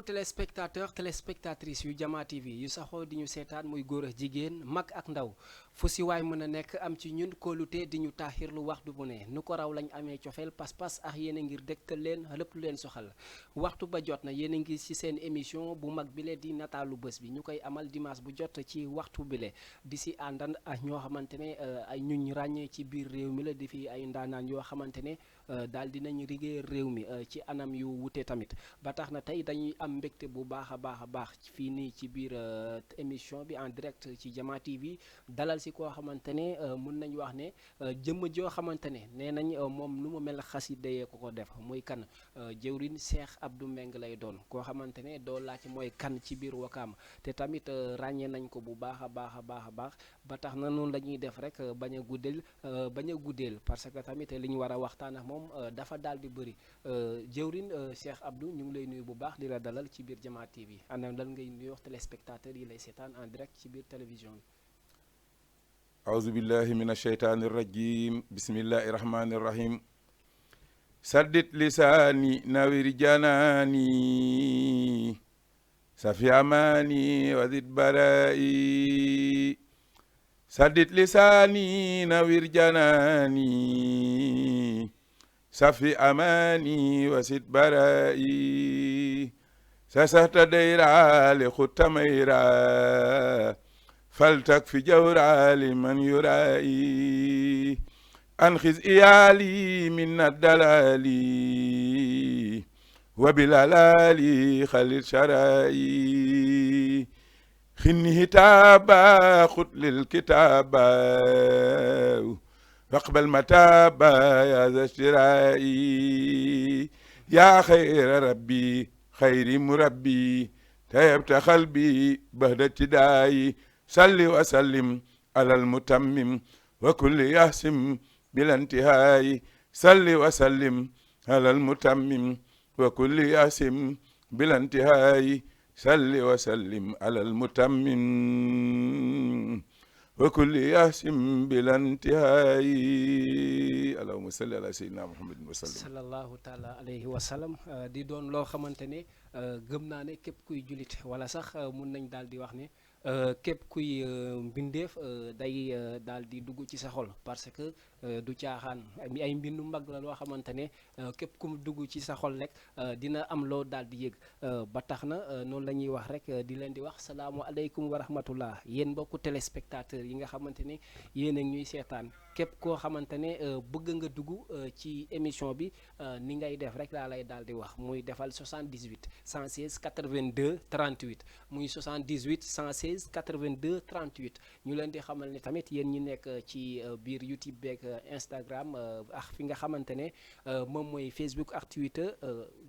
mbokku téléspectatrices yu Jama TV yu saxoo di ñu seetaan muy góor ak jigéen mag ak ndaw fu si waay mën a nekk am ci ñun kóolute di ñu taaxirlu waxtu bu ne nu ko raw lañ amee cofeel pas-pas ak yéen a ngir dégtal leen lépp lu leen soxal waxtu ba jot na yéen a ngi ci seen émission bu mag bile di nataalu bés bi ñu koy amal dimanche bu jot ci waxtu bile di si àndan ak ñoo xamante ne ay ñuñ ràññee ci biir réew mi la di fi ay ndaanaan yoo xamante ne daal dinañ liggéey réew mi ci anam yu wute tamit ba tax na tey dañuy am mbégte bu baax a baax fii nii ci biir émission bi en direct ci Jama TV dalal si koo xamante ne mun nañ wax ne jëmm joo xamante ne nee nañ moom nu mu mel xasida yee ko def muy kan jëwrin Cheikh Abdou Mbengue lay doon koo xamante ne doo laaj mooy kan ci biir Wakaam te tamit ràññee nañ ko bu baax a baax ba tax na noonu la ñuy def rek bañ a guddeel parce que tamit li ñu war a waxtaan ak moom dafa daal di bëri jëwrin Cheikh Abdou ñu ngi lay nuyu bu baax di la dalal ci biir Jama TV ana lan ngay nuyoo téléspectateurs yi lay seetaan en direct ci biir télévision bi. أعوذ بالله من الشيطان الرجيم بسم الله الرحمن الرحيم سدد لساني نوير جناني سفي أماني وزد برائي سدد لساني نوير جناني سفي أماني وزد برائي سسهت ديرا لخط ميرا فلتك في جورا لمن يرائي أنخذ إيالي من الدلال وبالالال خلل شرائي خني هتابا خذ للكتابا واقبل متابا يا ذا اشترائي يا خير ربي خير مربي تيبت قلبي بهدى ابتدائي صل وسلم على المتمم وكل يحسم بلا انتهاء صل وسلم على المتمم وكل يحسم بلا انتهاء صل وسلم على المتمم وكل يحسم بلا انتهاء اللهم صل على سيدنا محمد وسلم sallallahu taala alayhi wa sallam di doon loo xamante ne gëm naa ne képp kuy julit wala sax mun nañ daal di wax ne képp kuy mbindeef day daal di dugg ci sa xol parce que du caaxaan ay mbindu mag la loo xamante ne képp ku mu dugg ci sa xol rek dina am loo daal di yëg ba tax na noonu la ñuy wax rek di leen di wax salaamualeykum wa rahmatullah yéen mbokku téléspectateurs yi nga xamante ne yéen a ñuy seetaan képp koo xamante ne bëgg nga dugg ci émission bi ni ngay def rek laa lay daal di wax muy defal 78 116 82 38 muy 78 116 82 38 ñu leen di xamal ne tamit yéen ñi nekk ci biir YouTube beeg Instagram ak fi nga xamante ne moom mooy Facebook ak Twitter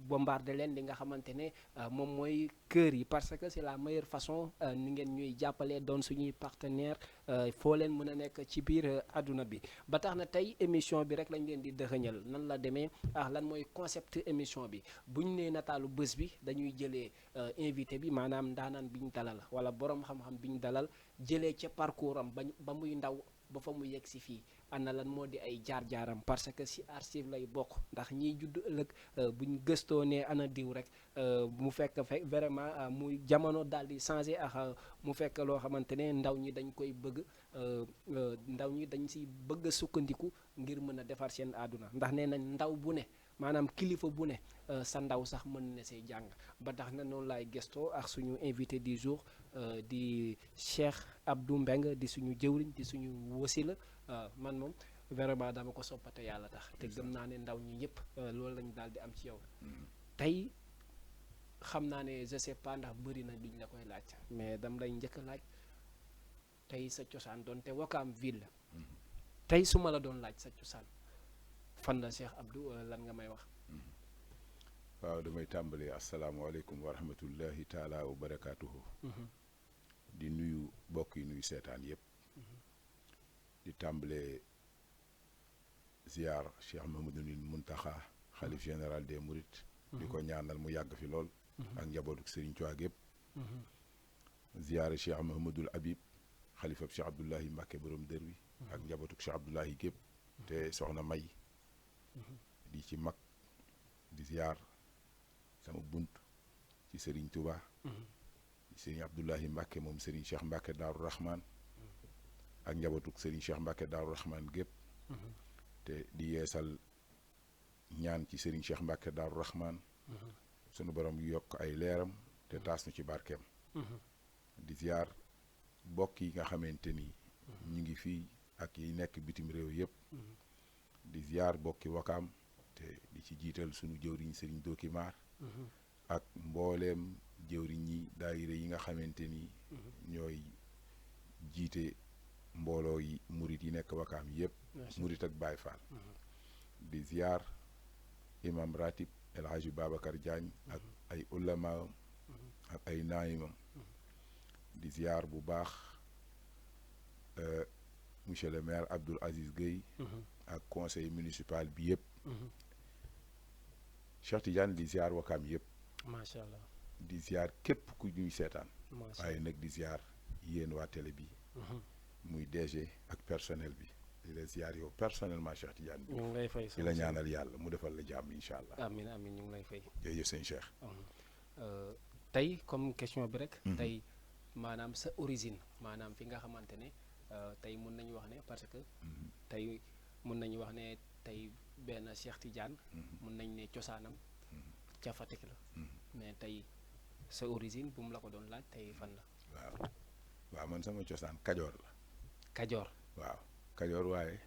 bombardé leen li nga xamante ne moom mooy kër yi parce que c'est la meilleure façon ni ngeen ñuy jàppale doon suñuy partenaire foo leen mën a nekk ci biir àdduna bi ba tax na tey émission bi rek lañ leen di dëxëñal nan la demee ak lan mooy concept émission bi bu ñu nee nataalu bés bi dañuy jëlee invité bi maanaam ndaanaan bi ñu dalal wala borom xam-xam bi ñu dalal jëlee ca parcours am ba muy ndaw ba fa mu yegg si fii ana lan moo di ay jaar-jaaram parce que si archive lay bokk ndax ñiy judd ëllëg buñ gëstoo ne ana diw rek mu fekk vraiment muy jamono daal di changé ak mu fekk loo xamante ne ndaw ñi dañ koy bëgg ndaw ñi dañ si bëgg a sukkandiku ngir mën a defar seen àdduna ndax nee nañ ndaw bu ne maanaam kilifa bu ne sa ndaw sax mën na see jàng ba tax na noonu laay gëstoo ak suñu invité du jour di Cheikh Abdou Mbengue di suñu jëwriñ di suñu wasila man moom vraiment dama ko soppate yàlla tax te gëm naa ne ndaw ñi yëpp loolu lañu daal di am ci yow tey xam naa ne je sais pas ndax bëri na duñ la koy laaj mais dam lay njëkk a laaj tey sa cosaan doon te Wakaam ville tey su ma la doon laaj sa cosaan fan la Cheikh Abdou lan nga may wax. waaw damay tàmbalee asalaamaaleykum wa rahmatullahi taala wa barakaatuhu. di nuyu mbokk yi nuyu seetaan yëpp. di tàmbalee ziar Cheikh Mouhamadoul Mountakha xalif général des Mourides. di ko ñaanal mu yàgg fi lool. ak njabootu Serigne Touba yëpp. ziar Cheikh Mouhamadoul Habib xalifab Cheikh Abdoulahi Mbacke borom dër wi. ak njabootu Cheikh Abdoulahi gépp te soxna May. di ci mag di ziar sama bunt ci Serigne Touba ci Serigne Abdoulahi Mbacke moom Serigne Cheikh Mbacke Daaru Rahman ak njabootug Serigne Cheikh Mbacke Daaru Rahman gépp te di yeesal ñaan ci Serigne Cheikh Mbacke Daaru Rahman sunu borom yokk ay leeram te taas nu ci barkeem di ziar bokk yi nga xamante ni ñu ngi fii ak yi nekk bitim réew yëpp di ziar bokki wakaam te di ci jiital sunu jëwriñ Serigne Doki Maar ak mbooleem jëwriñ yi daayira yi nga xamante ni ñooy jiite mbooloo yi murit yi nekk wakaam yëpp murit ak Baay Faal di ziar imam ratib El Hadji Babacar Diagne ak ay ulamaam ak ay naayimam di ziar bu baax monsieur le maire Abdoul Aziz Gueye ak conseil municipal bi yëpp Cheikh Tidiane di ziar wakaam yëpp macha allah di ziar képp ku ñuy seetaan macha waaye nag di ziar yéen waa télé bi muy DG ak personnel bi di la ziar yow personnellement Cheikh Tidiane bi ñu ngi lay fay di la ñaanal yàlla mu defal la jàmm incha allah. amin amin ñu ngi lay fay jërëjëf sëñ Cheikh. tey comme question bi rek tey maanaam sa origine maanaam fi nga xamante ne tey mun nañu wax ne parce que tey mun nañu wax ne tey benn Cheikh Tidiane mun nañ ne cosaanam ca Fatick la mais tey sa origine bu mu la ko doon laaj tey fan la waaw man sama cosaan Kajoor la Kajoor waaw Kajoor waaye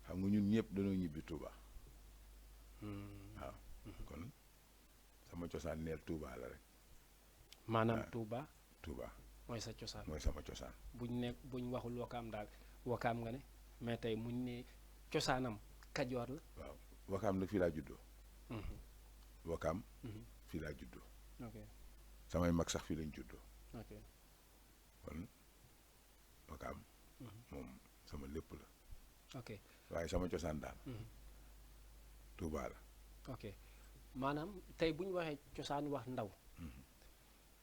xam nga ñun ñëpp dañoo ñibbi Touba waaw kon sama cosaan neel Touba la rek maanaam Touba Touba mooy sa cosaan mooy sama cosaan buñ waxul wakaam daal wakaam nga ne mais tey muñ ne cosaanam Kajoor la waaw wakaam nag fii laa juddoo wakaam fii laa juddoo ok samay mag sax fii lañ juddoo ok kon wakaam moom sama lépp la ok waaye sama cosaan daal Touba la ok maanaam tey bu ñu waxee cosaan wax ndaw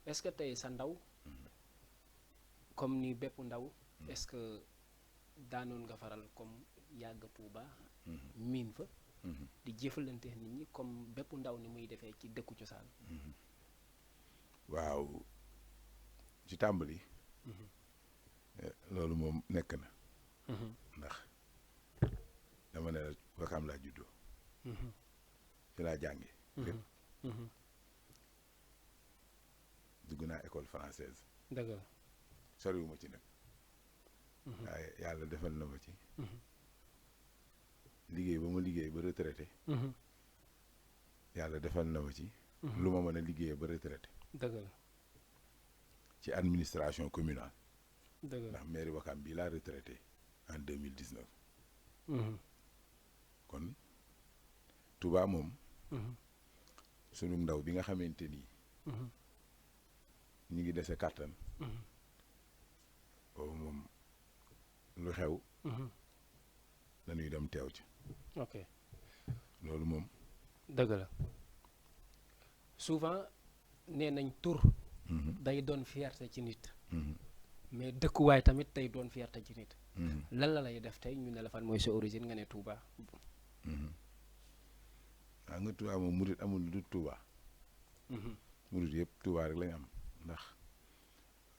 est-ce que tey sa ndaw comme ni bépp ndaw est-ce que daanoon nga faral comme yàgg Touba miin fa di jëfalante nit ñi comme bépp ndaw ni muy defee ci dëkku cosaan waaw ci tàmbali loolu moom nekk na ndax dama ne la wakaam laa juddoo ci laa jànge lépp dugg naa école française dëgg la soriwuma ci nag waaye yàlla defal na ma ci liggéey ba ma liggéey ba retraité yàlla defal na ma ci lu ma mën a liggéey ba retraité dëgg la ci administration communale dëgg la ndax mairie Wakaam bii laa retraité en 2019 kon Touba moom sunu ndaw bi nga xamante ni ñu ngi dese kàttan boobu moom lu xew dañuy dem teew ci ok loolu moom dëgg la souvent nee nañ tur day doon fierté ci nit mais dëkkuwaay tamit day doon fierté ci nit lan la lay def tey ñu ne la fan mooy sa origine nga ne Touba waaw nga Touba moom murit amul lu dul Touba murit yëpp Touba rek lañ am ndax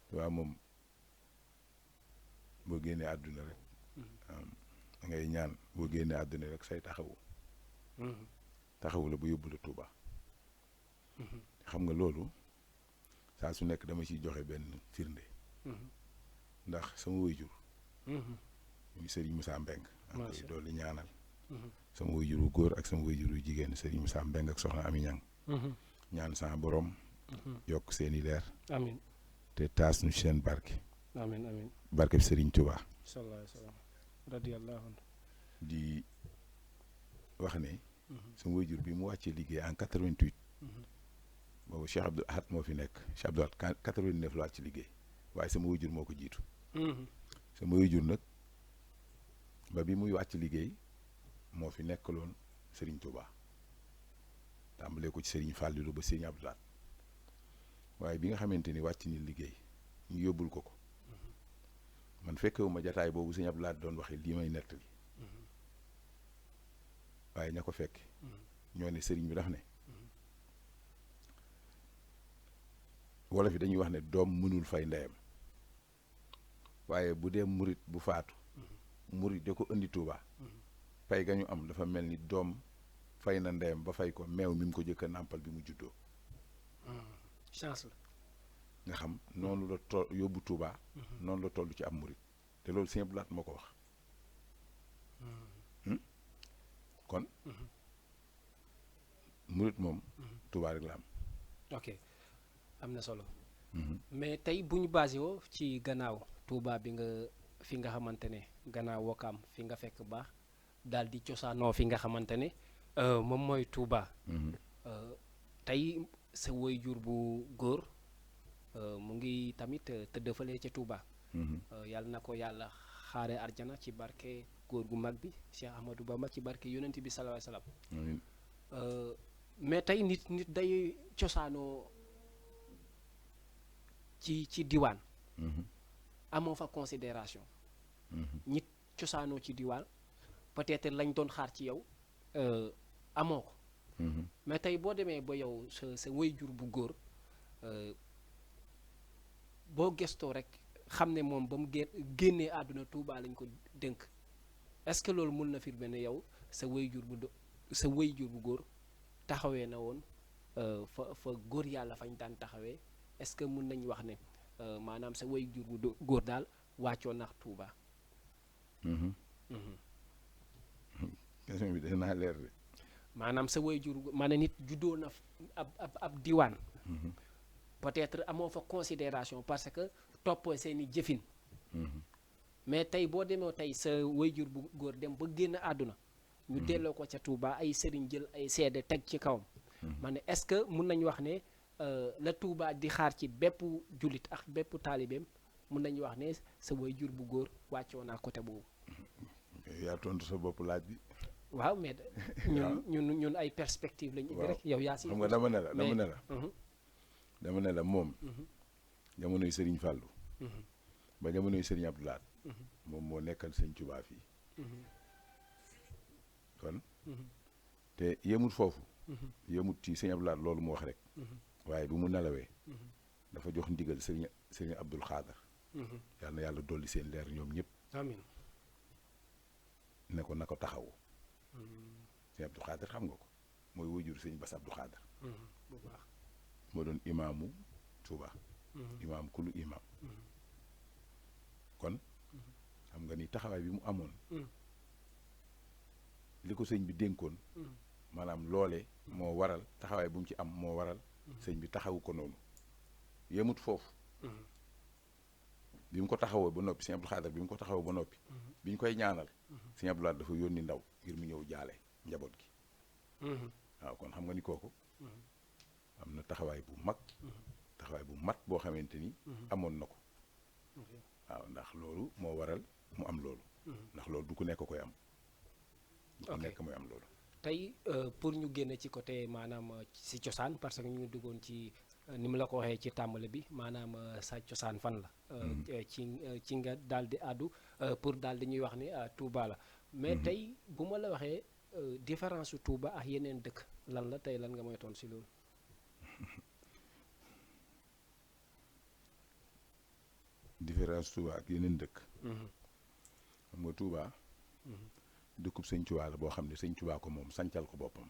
Touba moom boo génnee àdduna rek da ngay ñaan boo génnee àdduna rek say taxawu la ba yóbbu la Touba xam nga loolu saa su nekk dama ciy joxe benn firnde ndax sama waajur muy Serigne Moussa Mbeng ak koy dolli ñaanal sama waajur wu góor ak sama waajur wu jigéen Serigne Moussa Mbeng ak soxna Ami Ñang ñaan sama borom yokk seeni leer amin te taas nu seen barke amin amin barke bi Serigne Touba sallallahu alayhi wa sallam radiyallahu anhu di wax ne sama waajur bi mu wàccee liggéey en 88 boobu Cheikh Abdoul Ahad moo fi nekk Cheikh Abdoul Ahad 89 la wàcc liggéey waaye sama waajur moo ko jiitu sama waajur nag ba bi muy wàcc liggéey moo fi nekkaloon Serigne Touba tàmbalee ko ci Serigne Fallilou ba Serigne Abdoul Ahad waaye bi nga xamante ni wàcc ni liggéey ñu yóbbul ko man fekkewuma jataay boobu Serigne Abdoul Ahad doon waxee lii may nettali waaye ña ko fekk ñoo ne Serigne bi daf ne wolof yi dañuy wax ne doom mënul fay ndeyam waaye bu dee murit bu faatu murit da ko indi Touba fay ga ñu am dafa mel ni doom fay na ndeyam ba fay ko meew mi mu ko jëkk a nàmpal bi mu juddoo chance la nga xam noonu la yóbbu Touba noonu la toll ci am murit te loolu Sëñ Abdou Lahad moo ko wax kon murit moom Touba rek la am ok am na solo mais tey bu ñu basé woo ci gannaaw Touba bi nga fi nga xamante ne gannaaw Wakaam fi nga fekk baax daal di cosaanoo fi nga xamante ne moom mooy Touba tey sa waajur bu góor mu ngi tamit tëdd fële ca Touba yàlla na ko yàlla xaare arjana ci barke góor gu mag bi Cheikh Ahmadou Bamba ci barke yonent bi sallallahu alayhi wasallam mais tey nit day cosaanoo ci diwaan amoo fa considération nit cosaanoo ci diwaan peut-être lañ doon xaar ci yow amoo ko mais tey boo demee ba yow sa waajur bu góor boo gëstoo rek xam ne moom ba mu génnee àdduna Touba lañ ko dénk est-ce que loolu mun na firnde ne yow sa waajur bu góor taxawee na woon fa góor yàlla fañ daan taxawee est-ce que mun nañu wax ne maanaam sa waajur bu góor daal wàccoo nax Touba. question bi dana naa leer de. maanaam sa waajur maanaam nit juddoo na ab diwaan. peut-être amoo fa considération parce que toppoo seeni jëfin. mais tey boo demee tey sa waajur bu góor dem ba génn àdduna. ñu delloo ko ca Touba ay sëriñ jël ay seede teg ci kawam. ma ne est-ce que mun nañu wax ne la Touba di xaar ci bépp jullit ak bépp taalibeem mun nañu wax ne sa waajur bu góor wàccoo naa côté boobu. yaa tontu sa bopp laaj bi. waaw mais ñun ay perspective lañu indi rek yow yaa si. xam nga dama ne la moom. jamonoy Serigne Fallou. ba jamonoy Serigne Abdou Lahad. moom moo nekkal Sëñ Touba fii. kon te yemut foofu. yemut ci Sëñ Abdou Lahad loolu mu wax rek. waaye bu mu nelawee. dafa jox ndigal Serigne Abdoul Khadar. yal na yàlla dolli seen leer ñoom ñëpp. amiin ne ko na ko taxawu. Serigne Abdoul Khadar xam nga ko mooy wajur Serigne Bass Abdou Khadar. bu baax moo doon imaamu Touba. imaam kulu imaam. kon xam nga ni taxawaay bi mu amoon. li ko sëñ bi dénkoon. maanaam loole moo waral taxawaay bu mu ci am moo waral. sëñ bi taxawu ko noonu. yemut foofu. bi mu ko taxawoo ba noppi sëñ Abdou Khadar bi mu ko taxawoo ba noppi. bi ñu koy ñaanal. sëñ Abdou Lahad dafa yónni ndaw ngir mu ñëw jaale njaboot gi. waaw kon xam nga ni kooku. am na taxawaay bu mag. taxawaay bu mat boo xamante ni. amoon na ko. waaw ndax loolu moo waral mu am loolu. ndax loolu du ku nekk koy am. du ku nekk mooy am loolu. tey pour ñu génne ci côté maanaam si cosaan parce que ñu ngi duggoon ci ni mu la ko waxee ci tàmbali bi maanaam sa cosaan fan la. ci nga daal di àddu pour daal di ñuy wax ni Touba la. mais tey bu ma la waxee différence su Touba ak yeneen dëkk lan la tey lan nga may toon si loolu. différence Touba ak yeneen dëkk. xam nga Touba. dëkkub Sëñ Touba la boo xam ne Sëñ Touba ko moom sancal ko boppam.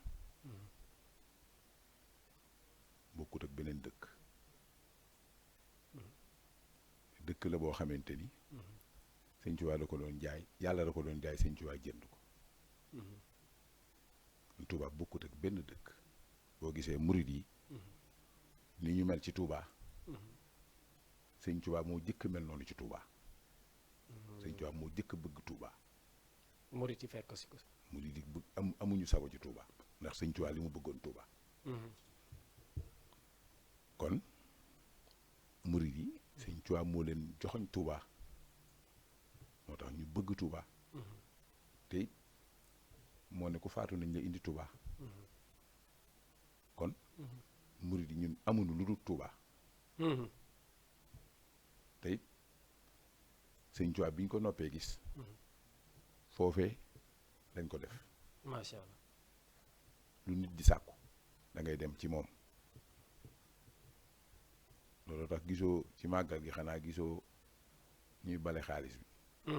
bokkut ak beneen dëkk. dëkk la boo xamante ni. Sëñ Touba da ko doon jaay yàlla da ko doon jaay Sëñ Touba jënd ko. Touba bokkut ak benn dëkk. boo gisee murid yi. ni ñu mel ci Touba. Sëñ Touba moo jëkk mel noonu ci Touba. Sëñ Touba moo jëkk bëgg Touba. murid yi fekk si ko. murid yi amuñu sago ci Touba ndax Sëñ Touba li mu bëggoon Touba. kon murid yi Sëñ Touba moo leen joxoñ Touba moo tax ñu bëgg Touba. te it moo ne ku faatu nañ la indi Touba. kon murid yi ñun amuñu lu dul Touba. te it Sëñ Touba bi ñu ko noppee gis. foofee lañ ko def. macha allah. lu nit di sàkku da ngay dem ci moom loolu tax gisoo ci màggal gi xanaa gisoo ñuy bale xaalis bi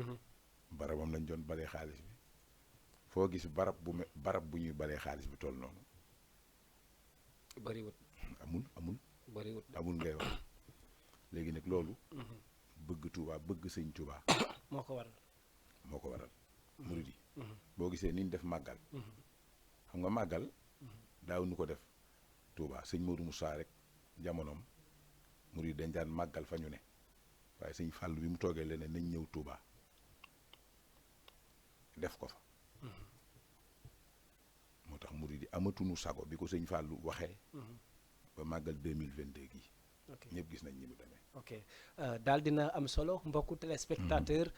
barabam lañ doon balee xaalis bi foo gis barab bu ñuy balee xaalis bi toll noonu bëriwut amul bëriwut amul ngay wax léegi nag loolu bëgg Touba bëgg sëñ Touba moo ko waral murid yi boo gisee ni ñu def màggal xam nga màggal daaw ñu ko def Touba sëñ Modou Moussa rek jamonoom murid dañ daan màggal fa ñu ne waaye sëñ Fàllu bi mu toogee leneen nañ ñëw Touba def ko fa moo tax murid yi amatuñu sago bi ko sëñ Fàllu waxee ba màggal 2022 gi ñëpp gis nañ ñi mu demee ok daal dina am solo mbokku téléspectateur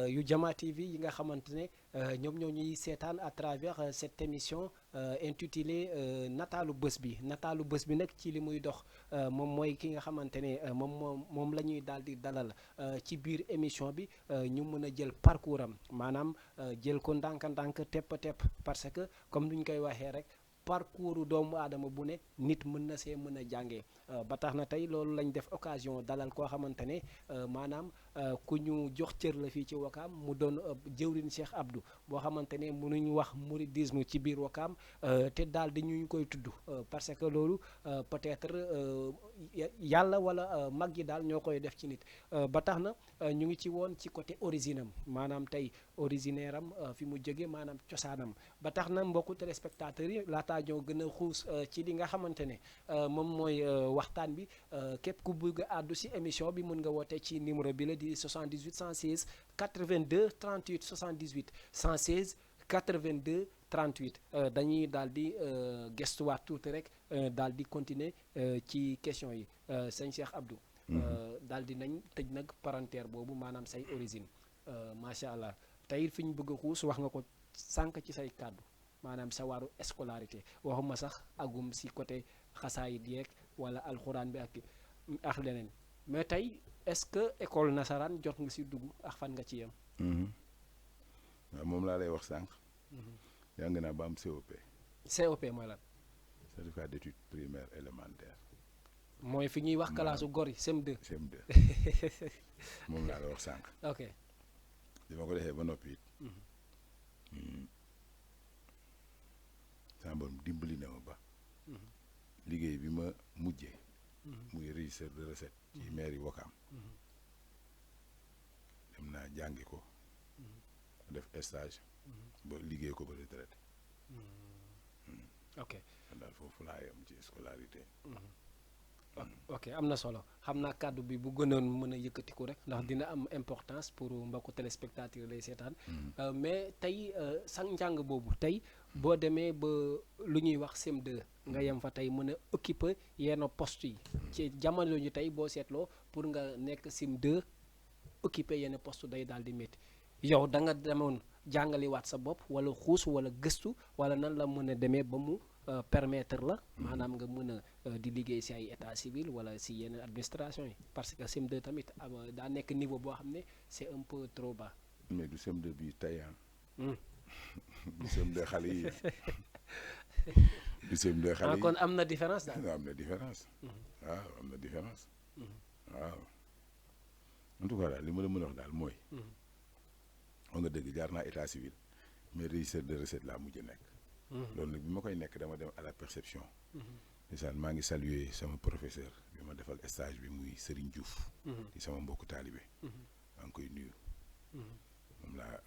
yu Jama TV yi nga xamante ne ñoom ñoo ñuy seetaan à travers cette émission intitulée nataalu bés bi nag ci li muy dox moom mooy ki nga xamante ne moom la ñuy daal di dalal ci biir émission bi ñu mën a jël parcours am maanaam jël ko ndànk-ndànk tepp parce que comme ni ñu koy waxee rek parcours doomu aadama bu ne nit mën na see mën a jàngee ba tax na tey loolu lañ def occasion dalal koo xamante ne maanaam ku ñu jox cër la fii ci Wakaam mu doon jëwriñ Cheikh Abdou boo xamante ne mënuñu wax mouridisme ci biir Wakaam te daal di ñu koy tudd parce que loolu peut-être yàlla wala mag yi daal ñoo koy def ci nit ba tax na ñu ngi ci woon ci côté origine am maanaam tey originaire am fi mu jóge maanaam cosaanam ba tax na mbokku téléspectateurs yi laataa ñoo gën a xuus ci li nga xamante ne moom mooy waxtaan bi képp ku bëgg a àddu si émission bi mën nga woote ci numéro bi la di 78 116 82 38 78 116 82 38 dañuy daal di gestuwaat tuuti rek daal di continuer ci question yi sëñ Cheikh Abdou. daal di nañ tëj nag parenthèse boobu maanaam say origine macha allah tey fi ñu bëgg a xuus wax nga ko sànq ci say kàddu maanaam sa waaru scolarité waxuma sax agum si côté xasaayit yeeg wala alxuraan bi ak leneen mais tey est-ce que école nasaraan jot nga si dugg ak fan nga ci yem. waaw moom laa lay wax sànq. jàng naa ba am COP. COP mooy lan. certificat d'études primaires élémentaires. mooy fi ñuy wax kalaasu gor yi CM2. CM2 moom laa la wax sànq. ok. li ma ko defee ba noppi it. sama borom dimbali na ma ba. liggéey bi ma mujjee. muy régisseur de recette. ci mairie Wakaam. dem naa jàngi ko. def stage. ba liggéey ko ba retraité. ok daal foofu laa yem ci scolarité. ok am na solo xam naa kàddu bi bu gënoon mën a yëkkatiku rek ndax dina am importance pour mbokku téléspectateur lay seetaan mais tey sa njàng boobu tey boo demee ba lu ñuy wax CM2 nga yem fa tey mën a occuper yenn poste yi ci jamono ji tey boo seetloo pour nga nekk CM2 occuper yenn poste day daal di métti yow da nga demoon jàngaliwaat sa bopp wala xuus wala gëstu wala nan la mën a demee ba mu permettre la maanaam nga mën a di liggéey si ay état civil wala si yenn administration yi parce que CM2 tamit daa nekk niveau boo xam ne c'est un peu trop bas. mais du CM2 bi tey du CM2 xale yi du CM2 xale yi kon am na différence daal. am na différence. waaw am na différence. waaw en tout cas daal li ma la mën a wax daal mooy. wax nga dëgg jaar naa état civil mais régisseur de recette laa mujj nekk. loolu nag bi ma koy nekk dama dem à la perception. ndeysaan maa ngi saluer sama professeur bi ma defal stage bi muy Serigne Diouf. di sama mbokku taalibe. maa ngi koy nuyu.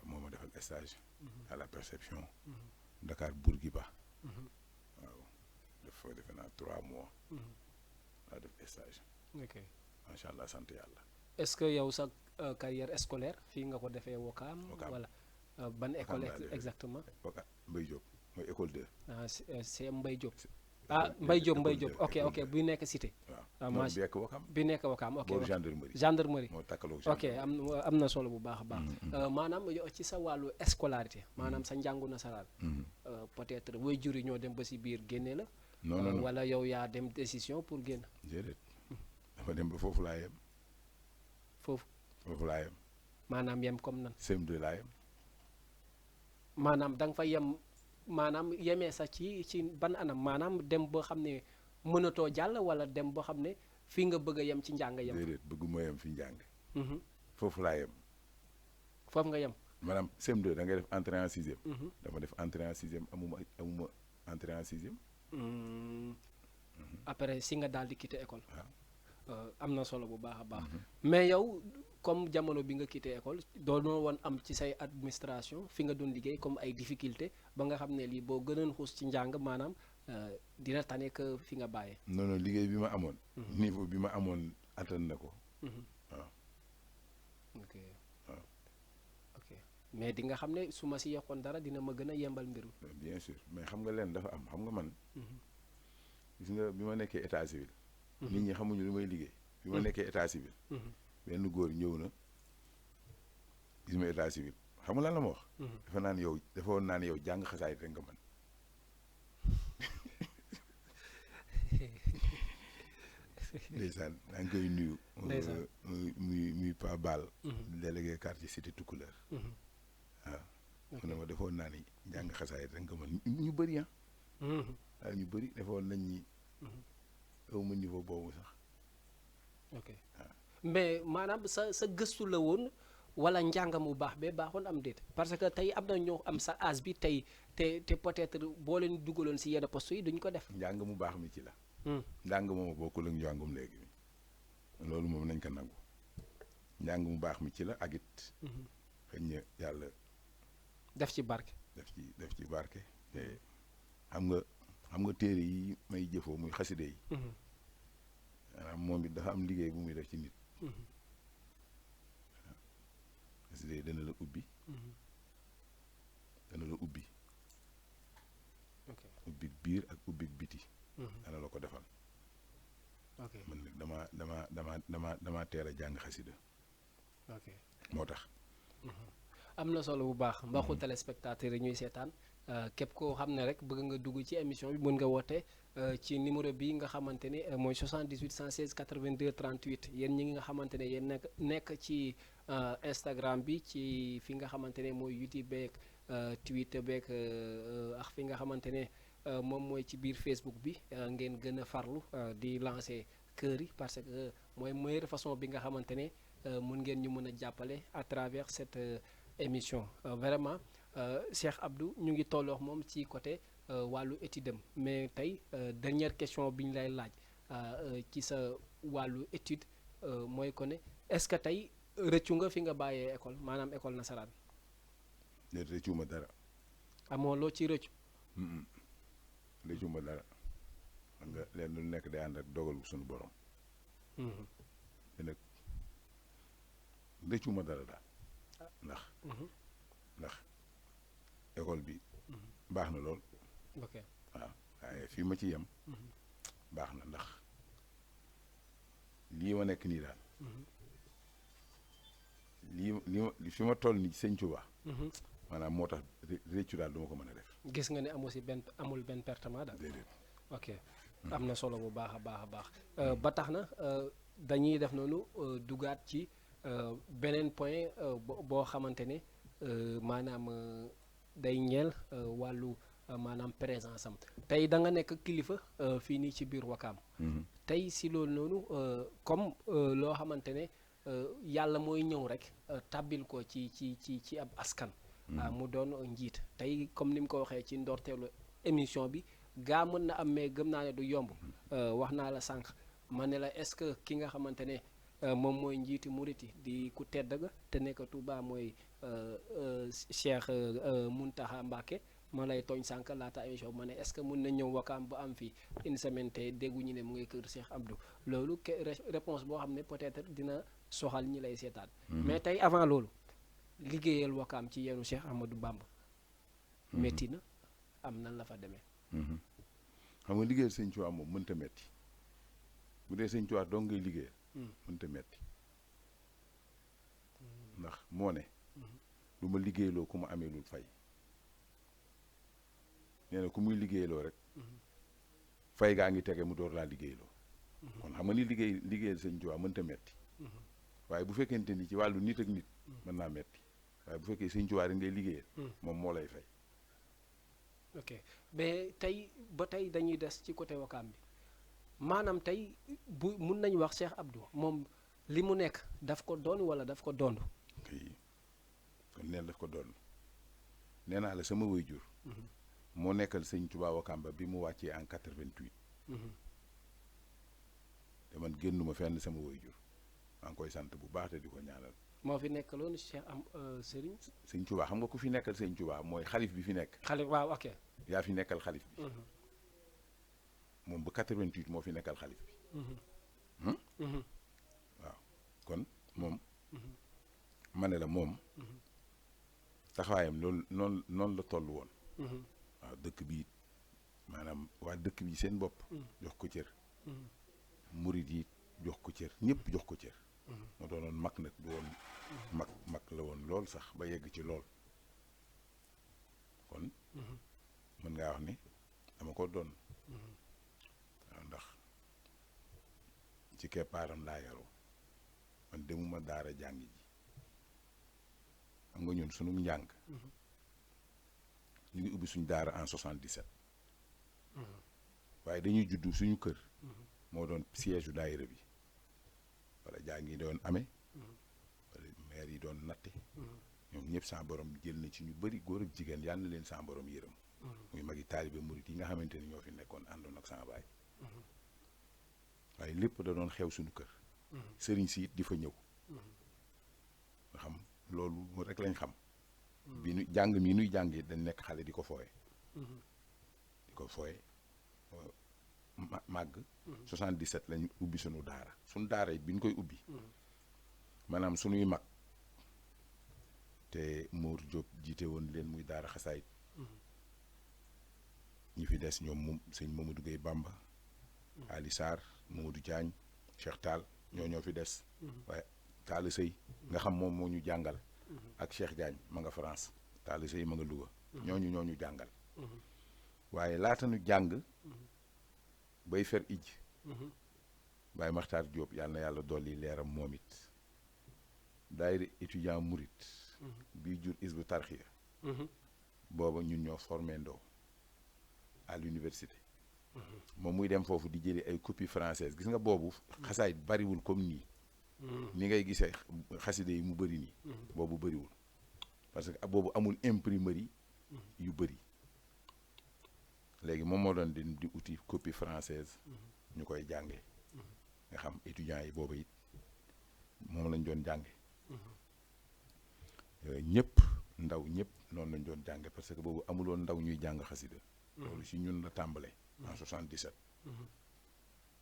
moo ma defal stage. à la perception. Dakar Bourguiba. waaw def fa defe naa 3 mois. laa def stage. ok macha allah sant yàlla. est-ce que yow sa carrière scolaire fii nga ko defee Wakaam. wala ban école exactement. Wakaam Mbaye Diop mooy école 2. c'est Mbaye Diop. Mbaye Diop ok bu nekk cité. waaw non bi nekk Wakaam. bi nekk Wakaam ok. boobu gendarmerie. gendarmerie moo takkaloo ok am na solo bu baax a baax. maanaam yow ci sa wàllu scolarité. maanaam sa njàngu nasaraan. peut-être waajur yi ñoo dem ba si biir génne la. non wala yow yaa dem décision pour génn. déedéet dafa dem ba foofu laa yem. foofu laa yem. maanaam yem comme nan. CM2 laa yem. maanaam da nga fa yem maanaam yemee sax ci ban anam maanaam dem boo xam ne mënatoo jàll wala dem boo xam ne fii nga bëgg a yem ci njàng yem. déedéet bëgguma yem fi njàng. Mhm. foofu laa yem. foofu nga yem. maanaam CM2 da ngay def entrée en sixième. dama def entrée en sixième amuma entrée en sixième. après si nga daal di quitter école. waaw. am na solo bu baax a baax. mais yow comme jamono bi nga quitté école doonoo woon am ci say administration fi nga doon liggéey comme ay difficulté ba nga xam ne lii boo gënoon xuus ci njàng maanaam dina tane que fi nga bàyyee. non non liggéey bi ma amoon. niveau bi ma amoon attan na ko. waaw. ok mais di nga xam ne su ma si yokkoon dara dina ma gën a yembal mbir mi. bien sûr mais xam nga leen dafa am xam nga man. gis nga bi ma nekkee état civil. nit ñi xamuñu lu may liggéey. bi ma nekkee état civil. benn góor ñëw na gis ma état civil xam nga lan la ma wax. dafa woon naan yow jàng xasaay rek nga mën. ndeysaan daa ngi koy nuyu. ndeysaan muy Pa Baal. délégué quartier cité Tukulër. waaw. mu ne ma defoon naa ni jàng xasaay rek nga mën ñu bëri ah. waaw ñu bëri defoon nañ ñi. aw ma niveau boobu sax. ok mais maanaam sa gëstu la woon wala njàng mu baax be baaxoon am déet parce que tey am na ñoo am sa âge bi tey te peut-être boo leen dugaloon si yenn poste yi duñ ko def. njàng mu baax mi ci la. njàng moom bokkul ak njàngum léegi mi loolu moom nañ ko nangu njàng mu baax mi ci la ak it. xëy na yàlla. def ci barke. def ci barke te xam nga téere yi may jëfoo muy xaside yi. maanaam moom it dafa am liggéey bu muy def ci nit. xaside yi dana la ubbi. dana la ubbi. ubbi biir ak ubbi biti. dana la ko defal. ok man nag dama teel a jàng xasida. ok moo tax. am na solo bu baax mbaxu téléspectateurs yi ñuy seetaan képp koo xam ne rek bëgg nga dugg ci émission bi mën nga woote ci numéro bi nga xamante ne mooy 78 116 82 38 yéen ñi nga xamante ne yéen nekk ci Instagram bi ci fi nga xamante ne mooy YouTube beeg Twitter beeg ak fi nga xamante ne moom mooy ci biir Facebook bi ngeen gën a farlu di lancer kër yi parce que mooy meilleure façon bi nga xamante ne mun ngeen ñu mën a jàppale à travers cette émission vraiment Cheikh Abdou ñu ngi tolloo moom ci côté wàllu étude am mais tey dernière question bi ñu lay laaj ci sa wàllu étude mooy ko ne est-ce que tey rëccu nga fi nga bàyyee école maanaam école nasaraan. déet rëccu ma dara. amoo loo ci rëccu. rëccu ma dara xam nga leen lu nekk day ànd ak dogalu suñu borom. te nag rëccu ma dara daal. ndax école bi baax na lool. ok waaw waaye fii ma ci yem. baax na ndax lii ma nekk nii daal. lii fi ma toll nii Sëñ Tuubaa. maanaam moo tax réccu daal duma ko mën a def. gis nga ne amul benn pertement daal. déedéet. ok am na solo bu baax a baax a baax ba tax na dañuy def noonu dugaat ci beneen point boo xamante ne maanaam day ñeel wàllu maanaam présence am tey da nga nekk kilifa fii nii ci biir Wakaam. tey si loolu noonu comme loo xamante ne yàlla mooy ñëw rek tàbbil ko ci ab askan. mu doon njiit tey comme ni mu ko waxee ci ndorteelu émission bi gaa mën na am mais gëm naa ne du yomb wax naa la sànq ma ne la est-ce que ki nga xamante ne moom mooy njiiti muriti di ku tedd ga te nekk Touba mooy Cheikh Mountakha Mbacké ma lay tooñ sànq laata émission bi ma ne est-ce que mun na ñëw Wakaam ba am fi une semaine te dégguñu ne mu ngi kër Cheikh Abdou loolu réponse boo xam ne peut-être dina soxal ñi lay seetaan. mais tey avant loolu liggéeyal Wakaam ci yeenu Cheikh Ahmadou Bamba. métti na am nan la fa demee. xam nga liggéeyal Sëñ Tuubaa moom mënta metti bu dee Sëñ Tuubaa dong ngay liggéeyal. mënta metti ndax moo ne. du ma liggéeyloo ku ma amee lul fay. nee na ku muy liggéeyloo rek. fay gaa ngi tege mu door laa liggéeyloo. kon xam nga ni liggéeyal Sëñ Tuubaa mënta metti waaye bu fekkente ni ci wàllu nit ak nit. mën naa metti waaye bu fekkee Sëñ Tuubaa rek ngay liggéeyal. moom moo lay fay. ok mais tey ba tey dañuy des ci côté Wakaam bi maanaam tey bu mun nañu wax Cheikh Abdou moom li mu nekk daf ko doon wala daf ko doon. kay kon neen daf ko doon nee naa la sama waajur moo nekkal sëñ Touba Wakamba bi mu wàccee en 88 te man génnuma fenn sama waajur maa ngi koy sant bu baax te di ko ñaanal. moo fi nekkaloon Cheikh am Serigne. sëñ Touba xam nga ku fi nekkal sëñ Touba mooy xalif bi fi nekk. xalif waaw ok. yaa fi nekkal xalif bi. moom ba 88 moo fi nekkal xalif bi. waaw kon moom. ma ne la moom. taxawaayam loolu noonu la toll woon. waaw dëkk bi maanaam waa dëkk bi seen bopp. jox ko cër. murid yi jox ko cër ñëpp jox ko cër. moo doonoon mag nag du woon mag la woon lool sax ba yegg ci lool kon mën ngaa wax ni dama ko doon waaw ndax ci keppaaram laa yaroo man demuma daara jàngi ji xam nga ñun sunu njàng ñu ngi ubbi suñu daara en 77 waaye dañuy juddu suñu kër moo doon siège u daayira bi wala jàng yi doon amee wala maire yi doon natte ñoom ñëpp sa borom jël na ci ñu bëri góor ak jigéen yal na leen sa borom yërëm muy magi taalibe murit yi nga xamante ni ñoo fi nekkoon àndoon ak sama baay waaye lépp da doon xew suñu kër sëriñ si it di fa ñëw nga xam loolu rek lañ xam bi nu jàng mi nuy jàngee dañ nekk xale di ko fooye màgg 77 lañu ubbi suñu daara yi bi ñu koy ubbi maanaam suñuy mag te Mour Diop jiite woon leen muy daara xasaayit ñi fi des ñoom moom sëñ Mamadou Gueye Bamba Ali Sarr Mamadou Diagne Cheikh Tall ñoo fi des waaye Talla Sey nga xam moom moo ñu jàngal ak Cheikh Diagne ma nga France Talla Sey ma nga Louga ñoo ñu jàngal waaye laata ñu jàng bay fer ij Baye Makhtar Diop yàlla na yàlla dolli leeram moom it daayira étudiant murit bii jur Hizbut Tarqiyyah booba ñun ñoo formé ndoo à l'université moom muy dem foofu di jëli ay copie française gis nga boobu xasaay bariwul comme nii ni ngay gisee xaside yi mu bëri nii boobu bëriwul parce que boobu amul imprimerie yu bëri léegi moom moo doon di uti copie française ñu koy jànge nga xam étudiants yi booba it moom lañ doon jànge ñëpp ndaw ñëpp noonu lañ doon jànge parce que boobu amuloon ndaw ñuy jàng xasida loolu si ñun la tàmbale en 77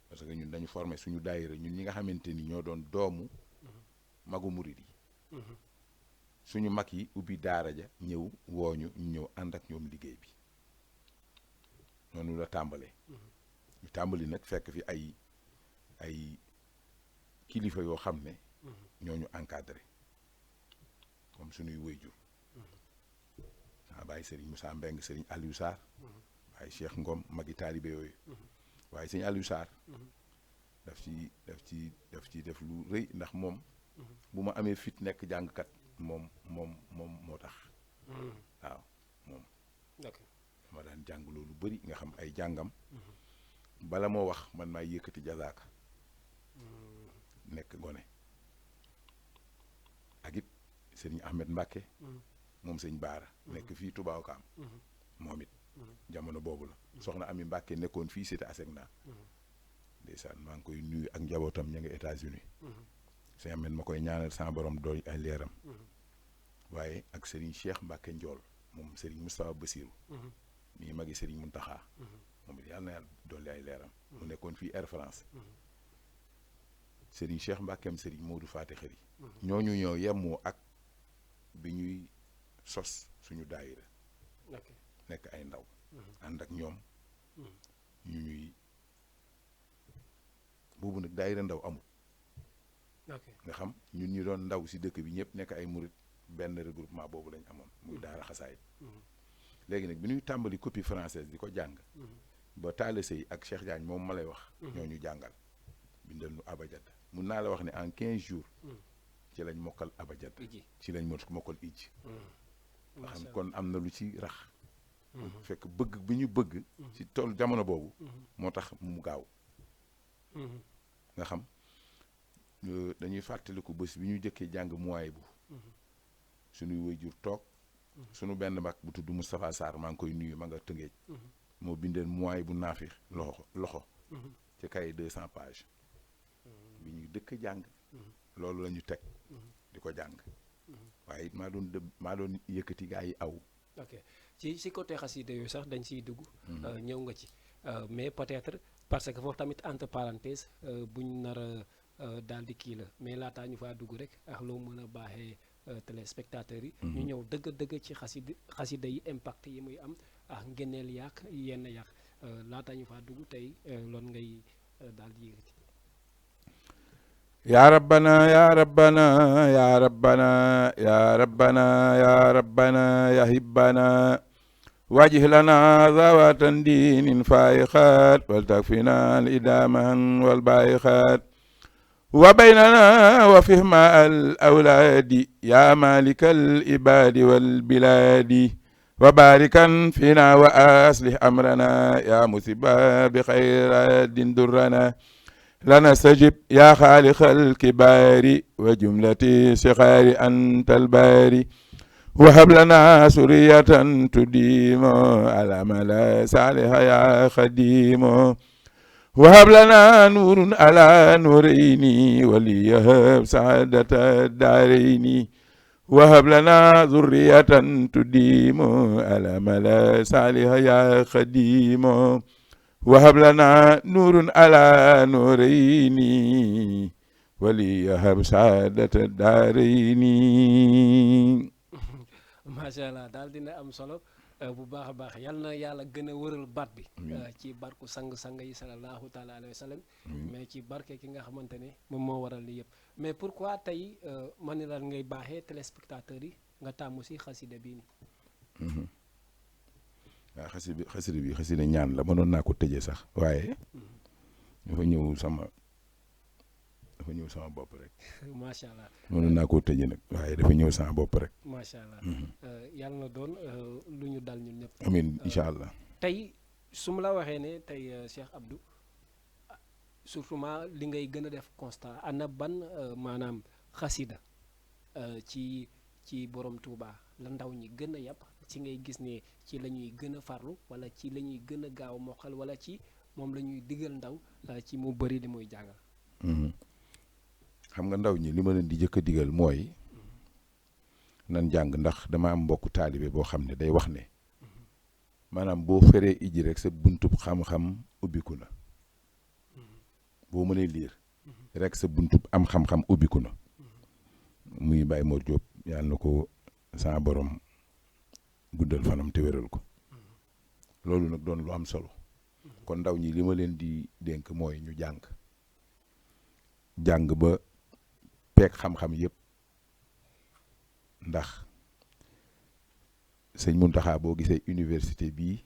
parce que ñun dañu formé suñu daayira ñun ñi nga xamante ni ñoo doon doomu magu murid yi suñu mag yi ubbi daara ja ñëw wooñu ñu ñëw ànd ak ñoom liggéey bi noonu la tàmbalee ñu tàmbali nag fekk fi ay kilifa yoo xam ne ñooñu encadré comme suñuy wayjur bàyyi Serigne Moussa Mbeng Serigne Aliou Sarr bàyyi Cheikh Ngom magi taalibe yooyu waaye Serigne Aliou Sarr daf ci def lu rëy ndax moom bu ma amee fit nekk jàngkat moom moo tax waaw moom dama daan jàng loolu bëri nga xam ay jàngam bala moo wax man maay yëkkati jazaaka nekk gone ak it sëriñ Ahmed Mbacke moom sëñ Baara nekk fii Touba Ouakam moom it jamono boobu la soxna Ami Mbacke nekkoon fii cité Asegna ndeysaan maa ngi koy nuyu ak njabootam ña nga États-Unis sëñ Ahmed ma koy ñaanal sama borom doy ay leeram waaye ak sëriñ Cheikh Mbacke Ndiol moom sëriñ Moustapha Bassirou mii magi sëriñ Muntaxa moom it yàlla na yàlla dolli ay leeram mu nekkoon fii Air France sëriñ Cheikh Mbackeem sëriñ Modou Faté Xëri ñooñu ñoo yemoo ak bi ñuy sos suñu daayira nekk ay ndaw ànd ak ñoom ñu ñuy boobu nag daayira ndaw amul nga xam ñun ñu doon ndaw si dëkk bi ñëpp nekk ay murit benn regroupement boobu lañ amoon muy daara xasaayit léegi nag bi ñuy tàmbali copie française di ko jàng ba Talla Sey ak Cheikh Diagne moom ma lay wax ñoo ñu jàngal bindal nu abajad mun naa la wax ne en 15 jours ci lañ mokkal abajad ci lañ mokkal ij nga xam kon am na lu ci rax fekk bëgg bi ñu bëgg ci tool jamono boobu moo tax mu gaaw nga xam dañuy fàttaliku bés bi ñu jëkkee jàng muwaay bu suñuy waajur toog suñu benn mag bu tudd Moustapha Sarr maa ngi koy nuyu ma nga Tëngéej moo bindeen muwaay bu naafi loxo ci kay 200 pages bi ñuy dëkk jàng loolu la ñu teg di ko jàng waaye it maa doon yëkkati gaa yi aw. ok ci côté xasida yooyu sax dañ siy dugg. ñëw nga ci mais peut-être parce que foofu tamit entre parenthèse buñ nar a daal di kii la mais laataa ñu faa dugg rek ak loo mën a baaxee téléspectateurs yi. ñu ñëw dëgg-dëgg ci xasida yi impact yi muy am ak ngeneel yàq yenn yàq laataa ñu faa dugg tey loolu ngay daal di yëkkati. يا ربنا يا ربنا يا ربنا يا ربنا يا ربنا يا هبنا واجه لنا ذوات دين فائخات ولتكفنا الإدامة والبائخات وبيننا وفهم الأولاد يا مالك الإباد والبلاد وباركا فينا وأصلح أمرنا يا مثبا بخير الدين درنا لنستجب يا خالق الكبار وجملة صغار أنت الباري وهب لنا سرية تديم على ملا صالح يا خديم وهب لنا نور على نورين وليهب سعادة الدارين وهب لنا ذرية تديم على ملا صالح يا خديم وهب لنا نور على نورين وليهب سعادة الدارين. macha allah daal dina am solo bu baax a baax yal na yàlla gën a wëral baat bi. ci barku sang-sang yi sallallahu taala alayhi wa sallam. mais ci barke ki nga xamante ne moom moo waral li yëpp. mais pourquoi tey man ni lan ngay baaxee téléspectateurs yi nga tàmmu si xasida bii nii. waaw xasida bi ñaan la mënoon naa ko tëjee sax waaye dafa ñëw sama bopp rek. macha allah mënoon naa koo tëjee nag waaye dafa ñëw sama bopp rek. macha allah yàlla na doon lu ñu dal ñun ñëpp. amiin incha allah. tey su ma la waxee ne tey Cheikh Abdou surtout li ngay gën a def constat ana ban maanaam xasida ci borom Touba la ndaw ñi gën a yàpp ci ngay gis ne ci la ñuy gën a farlu wala ci la ñuy gën a gaaw mokkal wala ci moom la ñuy digal ndaw ci mu bëri li muy jàngal. xam nga ndaw ñi li ma leen di jëkk a digal mooy nan jàng ndax dama am mbokku taalibe boo xam ne day wax ne maanaam boo feree iji rek sa buntub xam-xam ubbiku na boo mënee liir rek sa buntub am xam-xam ubbiku na muy Baye Mor Diop yàlla na ko sa borom guddal fanam te wéral ko loolu nag doon lu am solo kon ndaw ñi li ma leen di dénk mooy ñu jàng ba peeg xam-xam yëpp ndax sëñ Muntaxa boo gisee université bii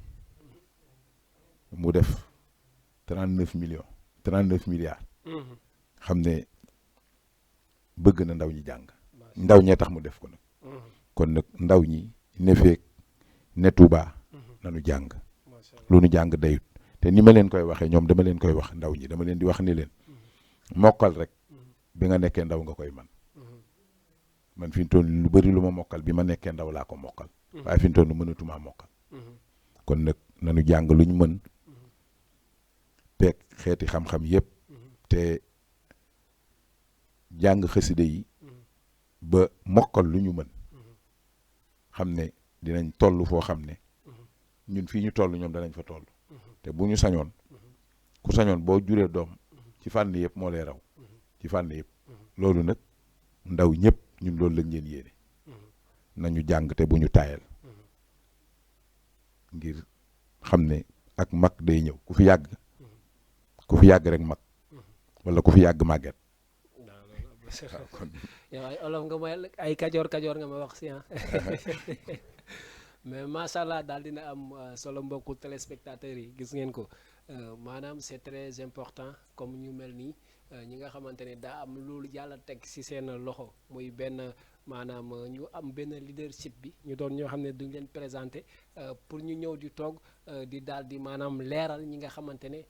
mu def 39 milliards xam ne bëgg na ndaw ñi jàng ndaw ñee tax mu def ko nag kon nag ndaw ñi ne feek ne Tuuba nanu jàng lu nu jàng dayut te ni ma leen koy waxee ñoom dama leen koy wax ndaw ñi dama leen di wax ni leen mokkal rek bi nga nekkee ndaw nga koy man fi mu toll lu bari lu ma mokkal bi ma nekkee ndaw laa ko mokkal waaye fi mu toll mënatumaa mokkal kon nag nanu jàng luñ mën peeg xeeti xam-xam yépp te jàng xasida yi ba mokkal lu ñu mën xam ne dinañ toll foo xam ne ñun fii ñu toll ñoom danañ fa toll te bu ñu sañoon ku sañoon boo juree doom ci fànn yëpp moo lay raw ci fànn yëpp loolu nag ndaw ñëpp ñun loolu lañ leen yéene nañu jàng te bu ñu taayal ngir xam ne ak mag day ñëw ku fi yàgg rek mag wala ku fi yàgg màgget. yow ay olof nga may ay kajoor nga ma wax si mais macha allah daal dina am solo mbokku téléspectateurs yi gis ngeen ko maanaam c'est très important comme ñu mel nii ñi nga xamante ne daa am loolu yàlla teg ci seen loxo muy benn maanaam ñu am benn leadership bi ñu doon ñoo xam ne duñ leen présenté pour ñu ñëw di toog di daal di maanaam leeral ñi nga xamante ne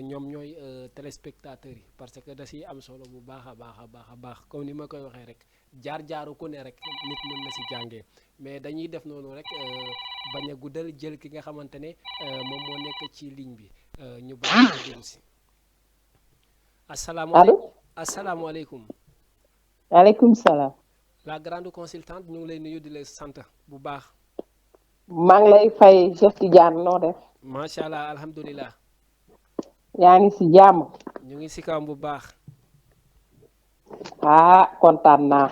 ñoom ñooy téléspectateurs yi parce que da siy am solo bu baax a baax a baax a baax comme ni ma koy waxee rek jaar-jaaru ku ne rek nit mën na si jàngee mais dañuy def noonu rek bañ a guddal jël ki nga xamante ne moom moo nekk ci ligne bi ñu baax a dugg si. allo asalaamaaleykum. waaleykum salaam. la grande consultante ñu ngi lay nuyu di la sant bu baax. maa ngi lay fay Cheikh Tidiane noo def. macha allah alhamdulilah. yaa ngi si jàmm. ñu ngi si kawam bu baax. kontaan naa.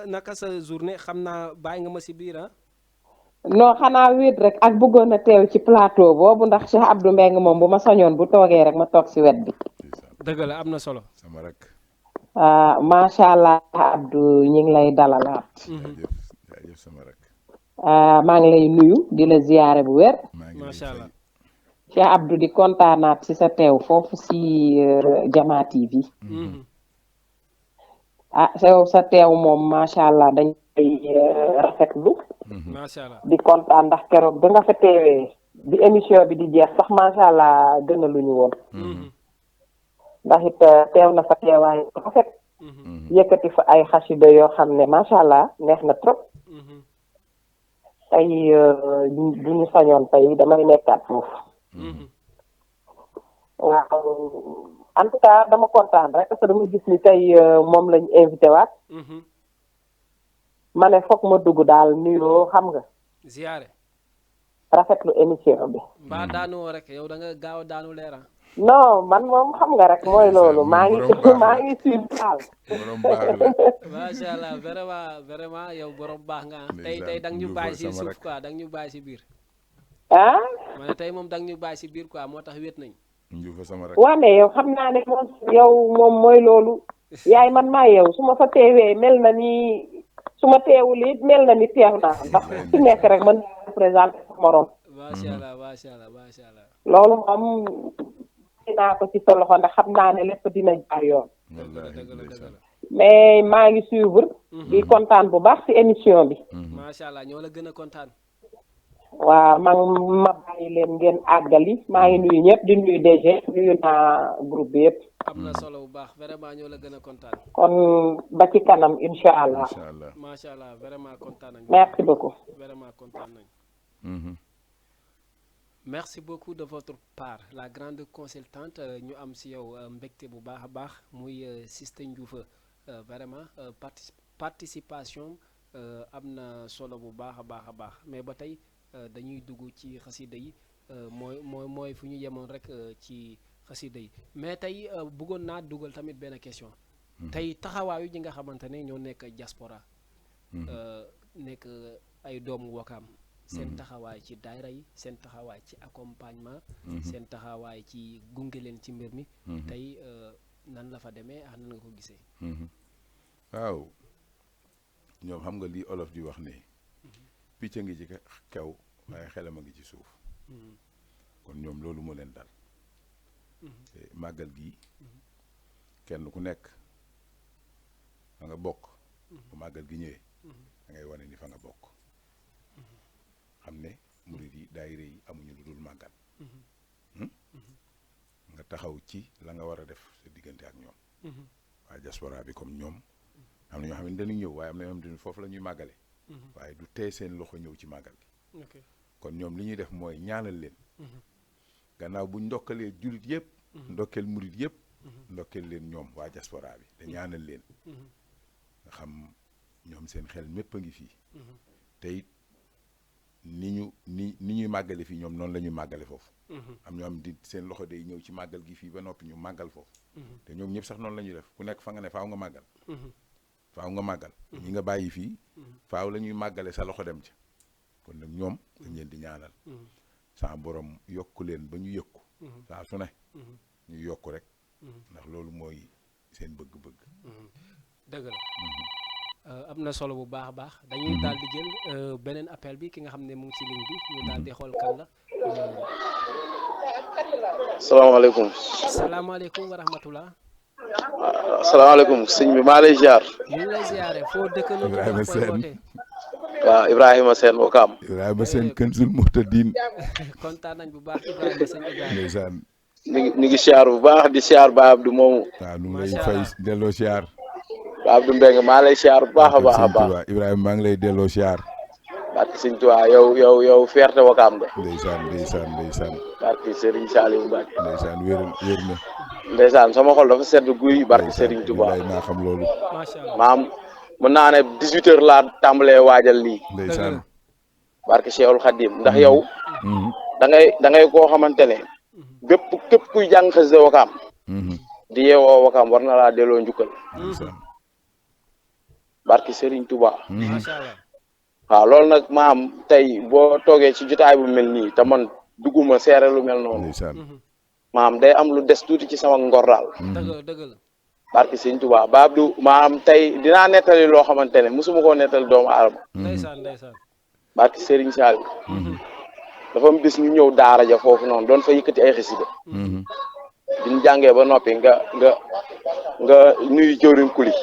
naka sa journée xam naa bàyyi nga ma si biir ah. non xanaa wéet rek ak bëggoon a teew ci plateau boobu ndax Cheikh Abdou Mbengue moom bu ma sañoon bu toogee rek ma toog si wet bi. dëgg la am na solo. sama rek. macha allah Abdou ñu ngi lay dalalaat. jaajëf sama rek. maa ngi lay nuyu di la ziyaare bu wér. macha allah. Cheikh Abdou di kontaanaat si sa teew foofu si Jama TV. sa teew moom macha allah dañ koy rafetlu. macha allah di kontaan ndax keroog ba nga fa teewee bi émission bi di jeex sax macha allah gën a lu ñu woon. ndax it teew na fa teewaay rafet. yëkkati fa ay xasida yoo xam ne macha allah neex na trop. tey du ñu sañoon tey damay nekkaat foofu. waaw en tout cas dama kontaan rek parce que dama gis ni tey moom lañ invité waat. ma ne foog ma dugg daal nuyoo xam nga. ziyaare. rafetlu émission bi. mbaa daanu rek yow da nga gaaw a daanu leera. non man moom xam nga rek mooy loolu maa ngi suivre daal. borom baax la. macha allah vraiment yow borom baax nga tey da nga ñu bàyyi si suuf quoi da nga ñu bàyyi si biir. ma ne tey moom da nga ñu bàyyi si biir quoi moo tax wét nañ. njuufa sama rek. waaw mais yow xam naa ne moom yow moom mooy loolu. yaay man maa yow su ma fa teewee mel na ni su ma teewul it mel na ni teew naa ndax su nekk rek mën naa représenté sa morom. macha allah macha allah macha allah. loolu moom dinaa ko ci sa loxo ndax xam naa ne lépp dina jaar yoon. mais maa ngi suivre. di kontaan bu baax ci émission bi. macha allah ñoo la gën a kontaan. waaw ma bàyyi leen ngeen àggali maa ngi nuyu ñëpp di nuyu DG nuyu naa groupe bi yëpp. am na solo bu baax vraiment ñoo la gën a kontaan. kon ba ci kanam incha allah. macha allah vraiment kontaan nañu. merci beaucoup. vraiment kontaan nañu. merci beaucoup de votre part la grande consultante ñu am si yow mbégte bu baax a baax muy Sista Ndioufa vraiment participation am na solo bu baax a baax a baax mais ba tey dañuy dugg ci xasida yi mooy fu ñu yemoon rek ci xasida yi mais tey bëggoon naa dugal tamit benn question. tey taxawaayu ñi nga xamante ne ñoo nekk diaspora. nekk ay doomu Wakaam. seen taxawaay ci daayira yi seen taxawaay ci accompagnement. seen taxawaay ci gunge leen ci mbir mi. tey nan la fa demee ak nan nga ko gisee. waaw ñoom xam nga lii olof di wax ne picc a ngi ci kaw waaye xelam a ngi ci suuf. kon ñoom loolu moo leen dal. te màggal gi kenn ku nekk fa nga bokk. bu màggal gi ñëwee. da ngay wane ni fa nga bokk. xam ne murid yi daayira yi amuñu lu dul màggal. nga taxaw ci la nga war a def sa diggante ak ñoom. waa diaspora bi comme ñoom am na ñoo xam ne dañuy ñëw waaye am na ñoo xam ne foofu la ñuy màggale. waaye du tee seen loxo ñëw ci màggal gi. kon ñoom li ñuy def mooy ñaanal leen. gannaaw buñ ndokkalee jullit yëpp. ndokkeel murid yëpp. ndokkeel leen ñoom waa diaspora bi te ñaanal leen. nga xam ñoom seen xel mépp a ngi fii. te it ni ñuy màggale fii ñoom noonu la ñuy màggale foofu. am ñoo am di seen loxo day ñëw ci màggal gi fii ba noppi ñu màggal foofu. te ñoom ñëpp sax noonu la ñuy def ku nekk fa nga ne faaw nga màggal. faaw nga màggal. ñi nga bàyyi fii. faaw la ñuy màggale sa loxo dem ci. kon nag ñoom dañ leen di ñaanal. saa borom yokku leen ba ñu yëkku. saa su ne. ñu yokku rek. ndax loolu mooy seen bëgg-bëgg. dëgg la. am na solo bu baax a baax dañuy daal di jël beneen appel bi ki nga xam ne mu ngi ci ligne bi ñu daal di xool kan la. salaamaaleykum. salaamaaleykum wa rahmatulah. asalaamaaleykum sëñ bi maa lay ziar. ñu ngi lay ziare foo dëkk nu Ibrahima Sène waaw Ibrahima Sène Wakaam. Ibrahima Sène Kanzul Muhtadin kontaan nañ bu baax Ibrahima sëñ Ibrahima. ndeysaan ñu ngi ziar bu baax di ziar Ba Abdou moomu. waaw nu ngi lay fay delloo siyaar Ba Abdou Mbengue maa lay ziar bu baax a baax a baax. Ibrahima maa ngi lay delloo siyaar barki sëñ Tuubaa yow fierté Wakaam nga. ndeysaan barki Serigne Saliou Mbacke. ndeysaan wér na ndeysaan sama xol dafa sedd guy barki Serigne Touba. naa xam loolu macha allah maam mën naa ne 18h laa tàmbalee waajal lii. ndeysaan barki Cheikhul Khadim ndax yow. da ngay koo xamante ne. képp kuy jàng xasida Wakaam. di yeewoo Wakaam war na laa delloo njukkal. ndeysaan barki Serigne Touba. macha allah. waaw loolu nag maam tey boo toogee ci jotaay bu mel nii te man dugguma seere lu mel noonu. ndeysaan maam day am lu des tuuti ci sama ngor daal. dëgg la. barki Sëñ Tuubaa Ba Abdou maam tey dinaa nettali loo xamante ne mosuma koo nettali doomu aadama. ndeysaan. barki Serigne Saliou. dafa am bis ñu ñëw daara ja foofu noonu doon fa yëkkati ay xasida. biñ jàngee ba noppi nga nuyu jëwriñ kuli.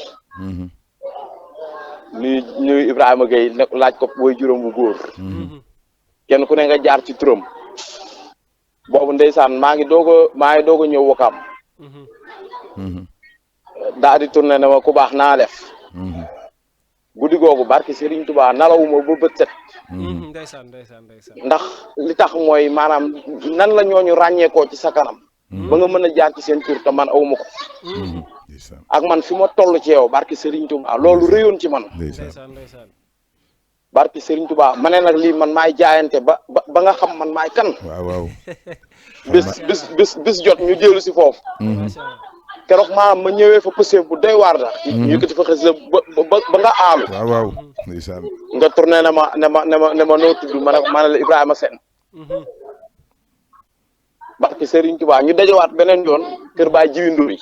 nuyu Ibrahima Gueye ne laaj ko booy juróom bu góor. kenn ku ne nga jaar ci turam. boobu ndeysaan maa ngi doog a ñëw Wakaam. daa di tourné ne ma ku baax naa def. guddi googu barki Serigne Touba nalawuma ba bët set. ndeysaan. ndax li tax mooy maanaam nan la ñooñu ràññeekoo ci sa kanam. ba nga mën a jaar ci seen tur te man awuma ko. ak man fi ma toll ci yow barki Serigne Touba loolu rëyoon ci man. ndeysaan. barki Serigne Touba ma ne nag lii man maay jaayante ba nga xam man maay kan. waaw bis jot ñu jëlu si foofu. keroog maanaam ma ñëwee fa pëseef bu doy waar la. ñu yëkkati fa xës ba nga aalu. waaw ndeysaan nga tourné ne ma noo tudd ma ne la Ibrahima Sène. barki Serigne Touba ñu dajawaat beneen yoon kër baay jiwi ndur yi.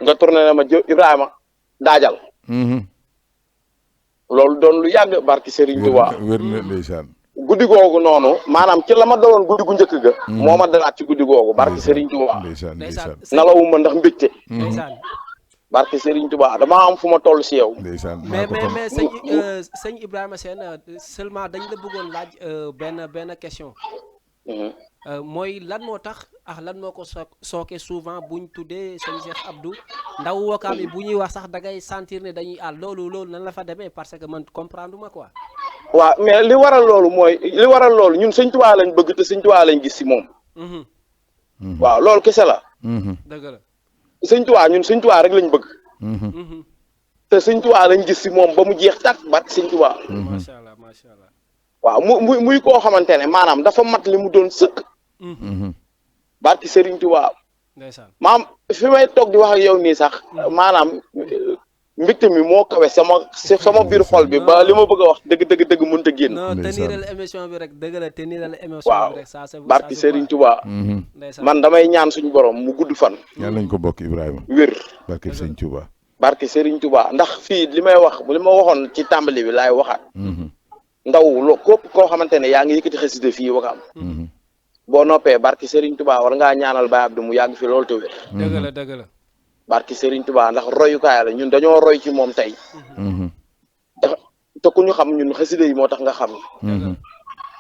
nga tourné ne ma Ibrahima daajal. loolu doon lu yàgg barki Serigne Touba. wér na ndeysaan guddi googu noonu maanaam ci la ma daloon guddi gu njëkk ga. moo ma dalaat ci guddi googu barki Serigne Touba. ndeysaan nalawuma ndax mbégte. ndeysaan. barki Serigne Touba damaa am fu ma toll si yow. ndeysaan mais sëñ Ibrahima Sène seulement dañ la bëggoon laaj benn question. mooy lan moo tax lan moo ko sooke souvent buñ tuddee sëñ Cheikh Abdou ndaw Wakaam yi bu ñuy wax sax da ngay sentir ne dañuy loolu nan la fa demee parce que man comprendre ma quoi. waaw mais li waral loolu ñun sëñ Tuubaa lañ bëgg te sëñ Tuubaa lañ gis si moom. waaw loolu kese la. dëgg la. sëñ Tuubaa ñun sëñ Tuubaa rek lañ bëgg. te sëñ Tuubaa lañ gis si moom ba mu jeex tàkk bat sëñ Tuubaa. macha allah. waaw muy koo xamante ne maanaam dafa mat li mu doon sëkk. barki Serigne Touba. ndeysaan. maam fi may toog di wax ak yow nii sax maanaam mbégte mi moo kawe sama biir xol bi ba li ma bëgg a wax dëgg mënut a génn. non teniral émission bi rek dëgg la teniral émission bi rek. waaw barki Serigne Touba. man damay ñaan suñu borom mu gudd fan. yàlla nañ ko bokk Ibrahima. wér. barki Serigne Touba. barki Serigne Touba ndax fii li ma waxoon ci tàmbali bi laay waxaat. ndaw képp koo xamante ne yaa ngi yëkkati xasida fii Wakaam. boo noppee barki Serigne Touba war ngaa ñaanal Baye Abdou mu yàgg fi loolu te wér. dëgg la. barki Serigne Touba ndax royukaay la ñun dañoo roy ci moom tey. te ku ñu xam ñun xasida yi moo tax nga xam.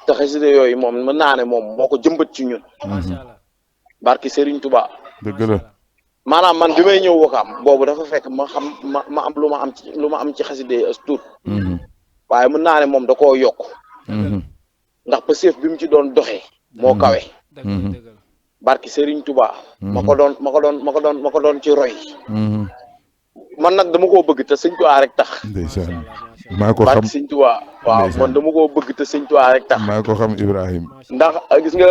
te xasida yooyu moom mën naa ne moom moo ko jëmbat ci ñun. macha allah. barki Serigne Touba. dëgg la. maanaam man bi may ñëw Wakaam boobu dafa fekk ma xam ma am lu ma am ci xasida yi as tuut. waaye mën naa ne moom da koo yokk. ndax pëseef bi mu ci doon doxee. moo kawe. barki Serigne Touba. ma ko doon ci roy. man nag dama koo bëgg te sëñ Touba rek tax. ndeysaan maa ko xam barki sëñ Touba. waaw man dama koo bëgg te sëñ Touba rek tax. maa ko xam Ibrahima. ndax gis nga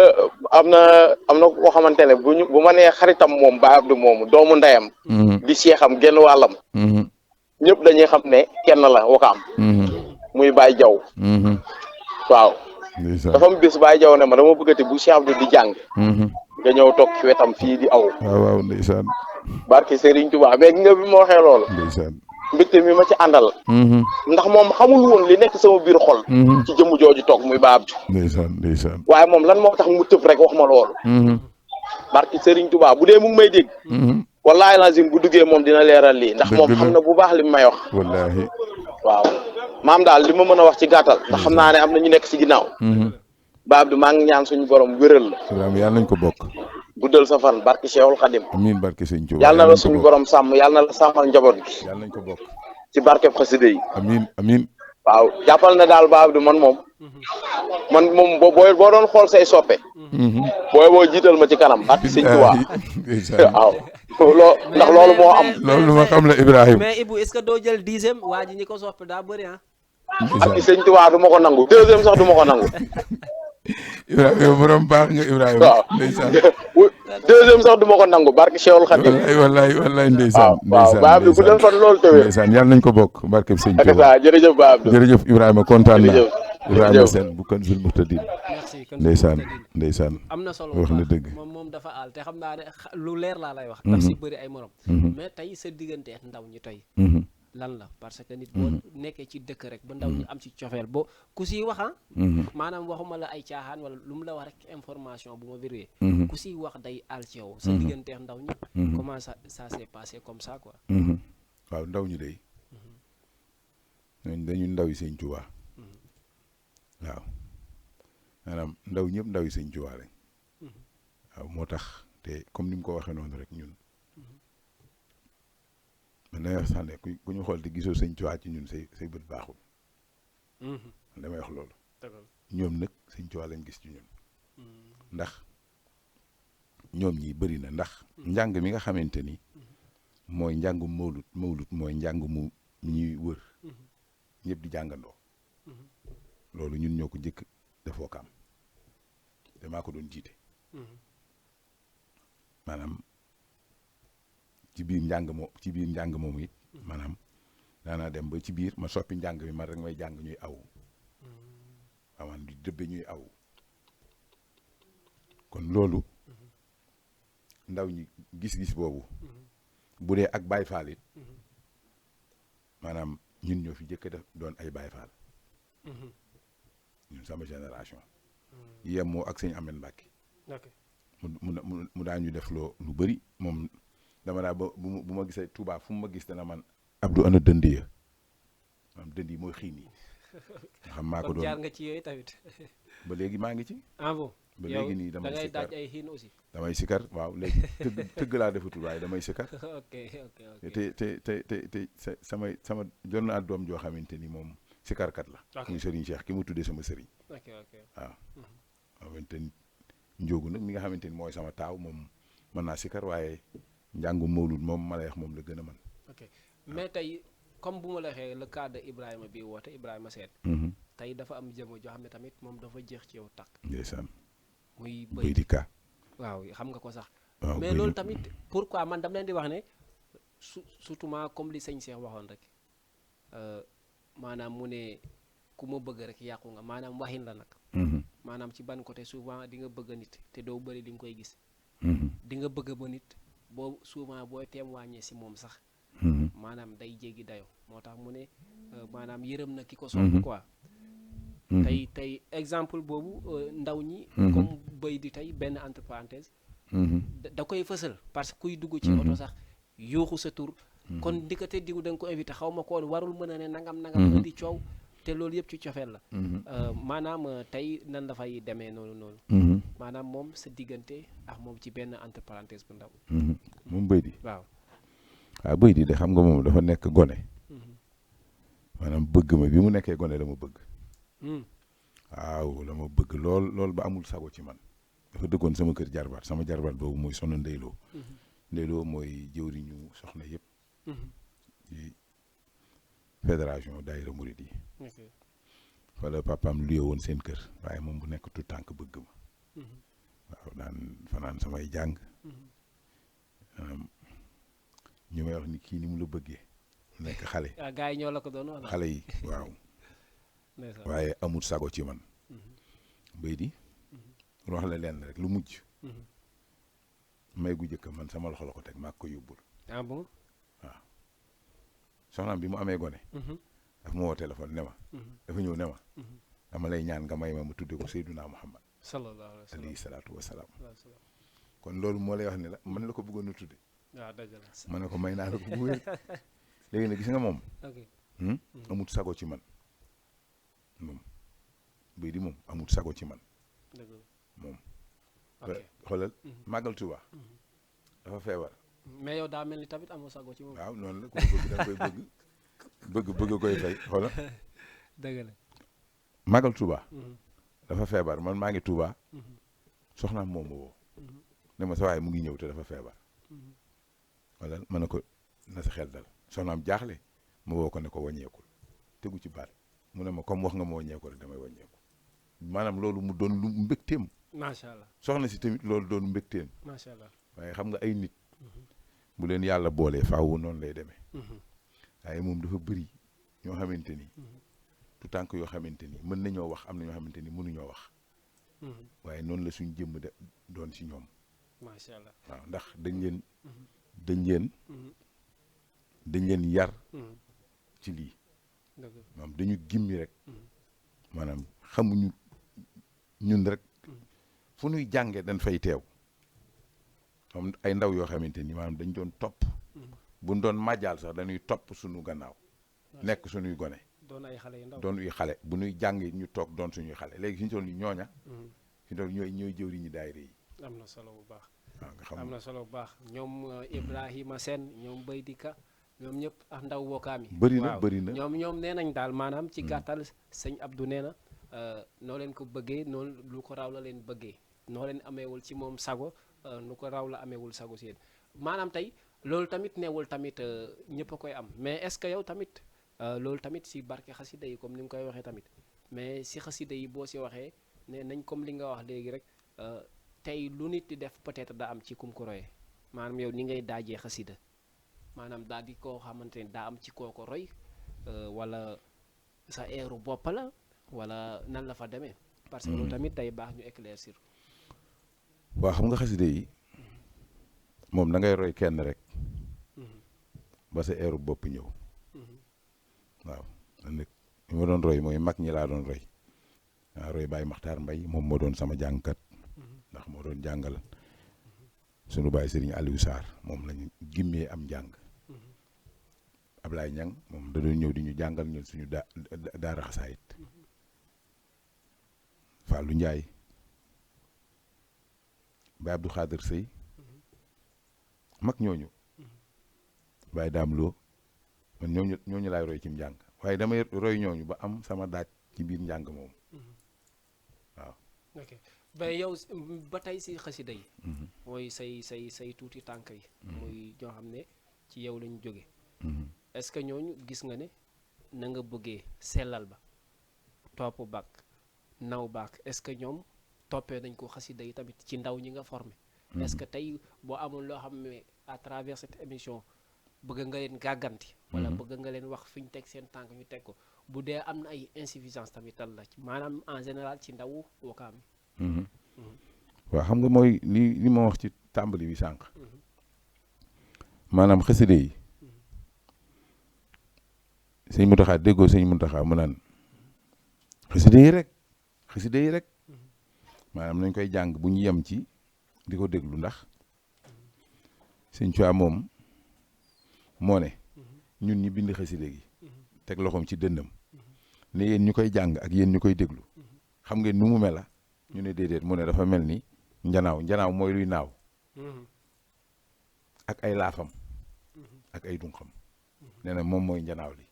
am na koo xamante ne bu ma nee xaritam moom Baye Abdou moomu doomu ndeyam. di seexam genn wàllam. ñëpp dañuy xam ne kenn la Wakaam. muy Baye Jaw. waaw. dafa am bés Baye Jaw ne ma dama bëggati bu Cheikh Abdou di jàng. nga ñëw toog ci wetam fii di aw. waaw ndeysaan. barki Serigne Touba mais gi nga bi ma waxee loolu. ndeysaan. mbégte mi ma ci àndal. ndax moom xamul woon li nekk sama biir xol. ci jëmm jooju toog muy Baye Abdou. ndeysaan. waaye moom lan moo tax mu tëb rek wax ma loolu. barki Serigne Touba bu dee mu ngi may dégg. wallahi lazim bu duggee moom dina leeral lii ndax moom xam na bu baax li may wax. wallaahi. waaw maam daal li ma mën a wax ci gàttal ndax xam naa ne am na ñu nekk ci ginnaaw. Ba Abdou maa ngi ñaan suñu borom wéral la. Ibrahima yàlla nañ ko bokk. guddal sa fan barki Cheikhul Khadim. amiin barke sëñ Tuubaa. yàlla na la suñu borom sàmm yàlla na la sàmmal njaboot gi. yàlla nañ ko bokk. ci barkeb xasida yi. amiin. waaw jàppal na daal Ba Abdou man moom boo doon xool say soppe. boo jiital ma ci kanam barki sëñ Tuubaa. waaw ndax loolu moo am. loolu ma xam la Ibrahima. mais Ibou est-ce que doo jël 10e waa ji ñi ko soppe daa bëri ah. barki sëñ Tuubaa du ma ko nangu 2e sax du ma ko nangu. Ibrahima yow borom baax nga Ibrahima. waaw 2e sax du ma ko nangu barki Cheikhul Khadim. wallaay ndeysaan. waaw Ba Abdou ku dem fan loolu tawee. ndeysaan yàlla nañ ko bokk barke sëñ ak Tuubaa. ça jërëjëf Ba Abdou. jërëjëf Ibrahima kontaan naa. Ibrahima jërëjëf. Sène bu Kanzul Muhtadin. merci ndeysaan am na solo wax na dëgg. moom dafa aal te xam naa ne lu leer laa lay wax. daf si bëri ay morom. mais tey sa diggante ak ndaw ñi tey. lan la parce que nit boo nekkee ci dëkk rek ba ndaw ñi am ci cofeel boo ku siy wax maanaam waxuma la ay caaxaan wala lu mu la wax rek information bu ma vérifié ku siy wax day aal ci yow sa diggante ak ndaw ñi comment ça s'est passé comme ça quoi. waaw ndaw ñi day dañu ndaw yi sëñ Tuubaa waaw maanaam ndaw ñëpp ndaw yi sëñ Tuubaa lañ waaw moo tax te comme ni mu ko waxee noonu rek ñun man damay wax sax ne ku ñu xool te gisoo sëñ Tuubaa ci ñun say bët baaxul man damay wax loolu ñoom nag sëñ Tuubaa lañ gis ci ñun ndax ñoom ñi bëri na ndax njàng mi nga xamante ni mooy njàngum mawlut mooy njàng mu ñuy wër ñëpp di jàngandoo loolu ñun ñoo ko jëkk defoo kaam te maa ko doon jiite maanaam ci biir njàng moomu it maanaam daanaa dem ba ci biir ma soppi njàng mi man rek may jàng ñuy aw amaan di dëbbe ñuy aw kon loolu ndaw ñi gis-gis boobu bu dee ak Baay Faal it maanaam ñun ñoo fi jëkk def doon ay Baay Faal ñun sama génération yemoo ak sëñ Ameen Mbàkke mu daa ñu def lu bëri moom dama daa bu ma gisee Touba fu mu ma gis dana man Abdou ana dënd ya maanaam dënd yi mooy xiin yi nga xam maa ko doon jaar nga ci yooyu tamit ba léegi maa ngi ci bon ba léegi nii damay dangay sikar daaj ay xiin aussi. damay sikar waaw léegi tëgg laa defatul waaye damay sikar ok te sama jot naa doom joo xamante ni moom sikarkat la muy Serigne Cheikh ki mu tuddee sama Serigne waaw xamante ni njóogu nag mi nga xamante ni mooy sama taaw moom mën naa sikar waaye njàngu mawlud moom ma lay wax moom la gën a mën. ok mais tey comme bu ma la waxee le cas de Ibrahima bi woote Ibrahima Sène tey dafa am jëmm joo xam ne tamit moom dafa jeex ci yow tàkk. ndeysaan muy bëy di ka waaw xam nga ko sax. waaw mais loolu tamit pourquoi man dama leen di wax ne surtout comme li sëñ Cheikh waxoon rek maanaam mu ne ku ma bëgg rek yàqu nga maanaam waxin la nag. maanaam ci ban côté souvent di nga bëgg nit te doo bëri li nga koy gis. di nga bëgg ba nit boo souvent booy témoigner si moom sax. maanaam day jéggi dayo moo tax mu ne maanaam yërëm na ki ko sopp quoi. tey exemple boobu ndaw ñi. comme bëy di tey benn entre parenthèse. da koy fësal parce que kuy dugg ci oto sax yuuxu sa tur. kon ndikate diw da nga ko invité xaw ma ko warul mën a ne nangam indi coow te loolu yëpp ci cofeel la. maanaam tey nan dafay demee noonu. maanaam moom sa diggante ak moom ci benn entre parenthèse bu ndaw. moom bëy di waaw. waaw bëy di de xam nga moom dafa nekk gone. maanaam bëgg ma bi mu nekkee gone la ma bëgg. waaw la ma bëgg lool ba amul sago ci man. dafa dëkkoon sama kër jarbaat sama jarbaat boobu mooy soxna Ndeyloo. Ndeyloo mooy jëwriñu soxna yëpp. ci fédération daayira murid yi. fa la papaam luye woon seen kër waaye moom bu nekk tout tànk bëgg ma. waaw daan fanaan samay jàng. ñu may wax ni kii ni mu la bëggee. nekk xale. gars yi ñoo la ko doon wax. xale yi waaw. waaye amul sago ci man. béy di. lu wax la lenn rek lu mujj. may gu jëkk man sama loxo la ko teg maa ko yóbbul. ah bon. waaw soxnaam bi mu amee gone. daf ma woo téléphone ne ma. dafa ñëw ne ma. dama lay ñaan nga may ma tudde ko Seydunaa Muhammad. sallallahu alayhi salaatu wa salaam. kon loolu moo lay wax ne la man la ko bëggoon a tudde waaw dëgg la. ma ne ko may naa la ko bu wér léegi nag gis nga moom ok. amut sago ci man moom bëy di moom amut sago ci man dëgg la. moom ok. xoolal màggal Tuuba dafa feebar mais yow daa mel ni tamit amoo sago ci moom. waaw noonu la ku bëgg da nga koy bëgg koy fay xoolal dëgg la. màggal Tuuba dafa feebar man maa ngi Tuuba soxnaam moom ma woo ne ma sa waaye mu ngi ñëw te dafa feebar wala ma ne ko na sa xel dal soxnaam jaaxle ma woo ko ne ko wàññeekul tegu ci baat mu ne ma comme wax nga ma wàññeeku rek damay wàññeeku maanaam loolu mu doon lu mbégteem macha allah. soxna si tamit loolu doon mbégteem macha allah. waaye xam nga ay nit bu leen yàlla boolee faawu noonu lay demee waaye moom dafa bëri ñoo xamante ni tout tànk yoo xamante ni mën nañoo wax am na ñoo xamante ni mënuñoo wax waaye noonu la suñ jëmm de doon si ñoom macha allah. waaw ndax dañ leen yar ci lii dëgg la. maanaam dañu gimmi rek maanaam xamuñu ñun rek fu ñuy jàngee dañ fay teew moom ay ndaw yoo xamante ni maanaam dañ doon topp buñ doon màjjaal sax dañuy topp suñu gannaaw nekk suñuy gone doon ay xale yu ndaw. doon uy xale bu ñuy jàng ñu toog doon suñuy xale léegi fi ñu toll nii ñooña fi ñu toll ñooy jëwriñu daayira yi am na solo bu baax. waaw nga xam am na solo bu baax ñoom Ibrahima Sène ñoom Baydika ñoom ñëpp ak ndaw wokkaam yi. bëri na ñoom nee nañ daal maanaam ci gàttal sëñ Abdou nee na noo leen ko bëggee noonu lu ko raw la leen bëggee noo leen ameewul ci moom sago nu ko raw la ameewul sago si yéen maanaam tey loolu tamit neewul tamit ñëpp a koy am mais est-ce que yow tamit loolu tamit si barke xasida yi comme ni nga koy waxee tamit mais si xasida yi boo si waxee ne nañ comme li nga wax léegi rek tey lu nit di def peut-être daa am ci kum ko royee maanaam yow ni ngay daajee xasida maanaam daal di koo xamante ne daa am ci koo ko roy wala sa eeru bopp la wala nan la fa demee. parce que loolu tamit day baax ñu éclaircir. waaw xam nga xasida yi moom da ngay roy kenn rek ba sa eeru bopp ñëw waaw nag li ma doon roy mooy mag ñi laa doon roy waaw roy Baye Makhtar Mbaye moom moo doon sama jàngkat ndax moo doon jàngal sunu baay Serigne Aliou Sarr moom lañu gimmee am njàng Ablaye Niang moom da doon ñëw di ñu jàngal ñun suñu daara xasaayit Fallou Ndiaye Baye Abdou Khader Sey mag ñooñu Baye Dame Lo man ñooñu laay roy ci njàng waaye damay roy ñooñu ba am sama daaj ci biir njàng moom waaw. ok ba yow ba tey si xasida yi mooy say tuuti tànk yi muy ñoo xam ne ci yow lañu jóge est-ce que ñooñu gis nga ne na nga bëggee sellal ba topp baak naw baak est-ce que ñoom toppee nañ ko xasida yi tamit ci ndaw ñi nga formé est-ce que tey boo amul loo xam ne à travers cette émission bëgg nga leen gàgganti wala bëgg nga leen wax fi ñu teg seen tànk ñu teg ko bu dee am na ay insuffisance tamit tal la maanaam en général ci ndawu wokkaam yi waaw xam nga mooy li ma wax ci tàmbali bi sànq maanaam xasida yi sëñ Muntaxa déggoo sëñ Muntaxa mu naan xasida yi rek maanaam nañ koy jàng bu ñu yem ci di ko déglu ndax sëñ Tuubaa moom moo ne ñun ñi bind xasida gi teg loxoom ci dëndam ne yéen ñu koy jàng ak yéen ñu koy déglu xam ngeen nu mu mel la ñu ne déedéet mu ne dafa mel ni njanaaw mooy luy naaw ak ay laafam ak ay dunxam nee na moom mooy njanaaw li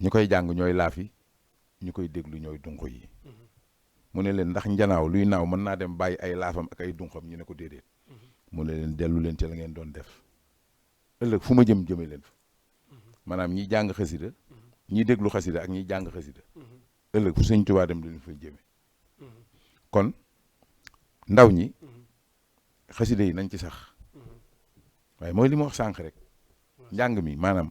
ñu koy jàng ñooy laaf yi ñu koy déglu ñooy dunq yi mu ne leen ndax njanaaw luy naaw mën naa dem bàyyi ay laafam ak ay dunxam ñu ne ko déedéet mu ne leen dellu leen ci la ngeen doon def ëllëg fu ma jëme leen fa maanaam ñiy jàng xasida ñiy déglu xasida ak ñiy jàng xasida ëllëg fu sëñ Tuubaa dem leen fa jëme kon ndaw ñi xasida yi nañ ci sax waaye mooy li ma wax sànq rek njàng mi maanaam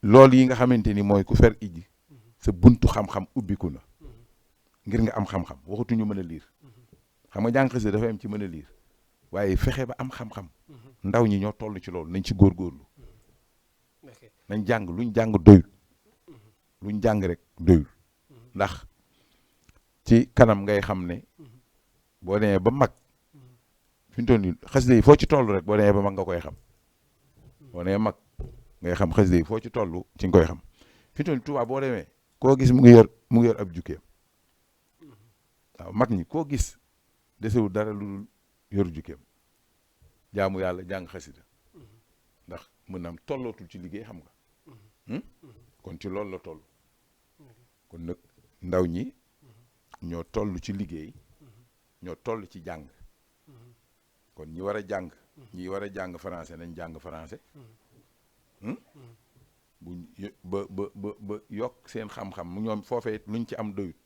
loolu yi nga xamante ni mooy ku fer iji sa buntu xam-xam ubbiku na ngir nga am xam-xam waxatuñu mën a liir xam nga jàng xasida dafa am ci mën a liir waaye fexe ba am xam-xam ndaw ñi ñoo toll ci loolu nañ ci góorgóorlu nañ jàng luñ jàng doyul luñ jàng rek doyul ndax ci kanam ngay xam ne boo demee ba mag fi mu toll nii xasida yi foo ci toll rek boo demee ba mag nga koy xam boo nee mag ngay xam xasida yi foo ci toll ci nga koy xam fi mu toll nii Tuubaa boo demee koo gis mu ngi yor ab jukkeem waaw mag ñi koo gis desewul dara lu dul yor jukkeem jaamu yàlla jàng xasida ndax mën na am tollootul ci liggéey xam nga kon ci loolu la toll kon nag ndaw ñi ñoo toll ci liggéey ñoo toll ci jàng kon ñi war a jàng ñi war a jàng français nañ jàng français bu ba yokk seen xam-xam ñoom foofee luñ ci am doyut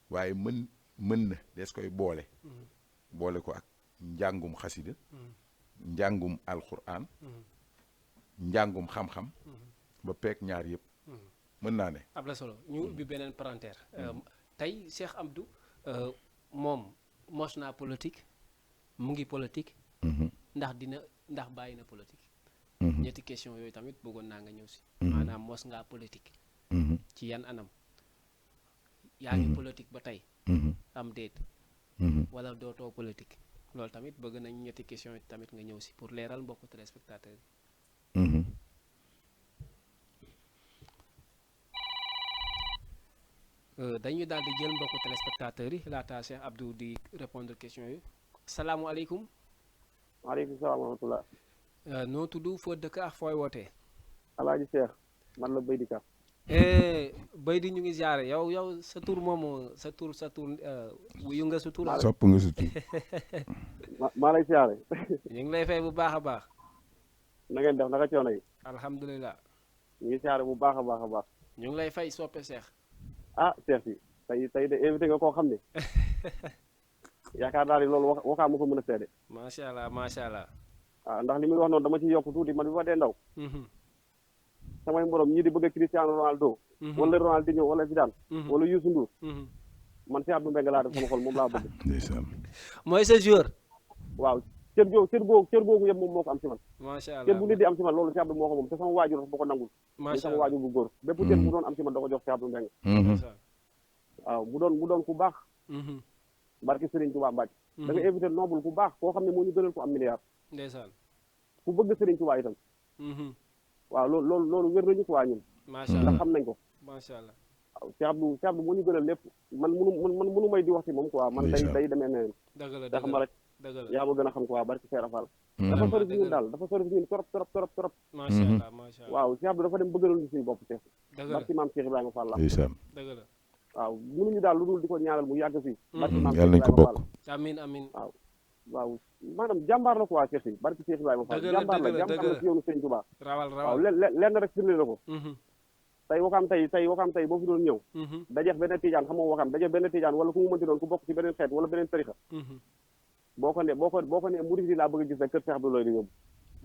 waaye mën na des koy boole ko ak njàngum xasida njàngum alquran njàngum xam-xam ba peek ñaar yëpp mën naa ne ab la solo ñu ubbi beneen parenthèse tey Cheikh Abdou moom mos naa politique mu ngi politique ndax bàyyi na politique ñetti question yooyu tamit bëggoon naa nga ñëw si maanaam mos ngaa politique ci yan anam yaa ngi politique ba tey am déet wala dootoo politique loolu tamit bëgg nañ ñetti question yi tamit nga ñëw si pour leeral mbokku téléspectateurs yi dañuy daal di jël mbokku téléspectateurs yi laata Cheikh Abdou di répondre question yi salaamualeykum. waaleykum salaam wa rahmatulah. noo tudd foo dëkk ak fooy wootee. Alaaji Cheikh man la Baydi Ka. Baydi ñu ngi ziare yow sa tur moomu sa tur wuyu nga sa tur. sopp nga sa tur. maa lay ziare. ñu ngi lay fay bu baax a baax. na ngeen def naka coono yi. alhamdulilah. ñu ngi ziare bu baax a baax a baax. ñu ngi lay fay soppe Cheikh. ah Cheikh si tey de invité nga koo xam ne yaakaar naa ni loolu waxaa ma ko mën a seede. macha allah macha allah. ah ndax li muy wax noonu dama ci yokk tuuti man bi ma dee ndaw. samay morom ñii di bëgg a Cristiano Ronaldo. wala Ronaldinho wala Zidane. wala Youssou Ndour. man Cheikh Abdou Mbengue laa def sama xol moom laa bëgg. ndeysaan. mooy sa joueur. waaw cër googu yëpp moom moo ko am ci man. macha allah cër bu nit di am ci man loolu Cheikh Abdou moo ko moom te sama waajur dafa ko nangul. macha sama allah waajur bu góor bépp cër bu doon am ci man da ko jox Cheikh Abdou Mbengue. waaw mu doon ku baax. barki Serigne Touba Mbacke. da nga invité noble ku baax koo xam ne moo ñu gënal ko am milliard. ndeysaan. ku bëgg Serigne Touba itam. waaw loolu wér nañu quoi ñun. macha allah ndax xam nañ ko. macha allah. waaw Cheikh Abdou moo ñu gënal lépp man munu may di wax ci moom quoi man day demee neneen. dëgg la da xam ma rek. dëgg la yaa ma gën a xam quoi barki Seera Fall. dafa sori si ñun daal dafa sori si ñun trop. macha allah macha allah. waaw Cheikh Abdou dafa dem bëggalal ñu suñu bopp Cheikh. dëgg la barki maam Cheikh Ibrahima Fall la. ndeysaan. dëgg la. waaw mënuñu daal lu dul di ko ñaanal mu yàgg fii. barki maam yàlla nañ ko Cheikh Ibrahima bokk. Fall. amiin amiin. waaw maanaam jàmbaar la quoi Cheikh si barki Cheikh Ibrahima Fall. jàmbaar la ci yoonu Sëriñ Tuubaa. rawal waaw lenn rek firnde na ko. tey wakaam tey boo fi doon ñëw. dajeex benn tijaan xam nga wakaam dajeex benn tijaan wala ku mu mënti doon ku bokk ci beneen xeet wala beneen tarixa. boo ko ne murid yi laa bëgg a gis rek kër Cheikh Abdou lay di yóbbu.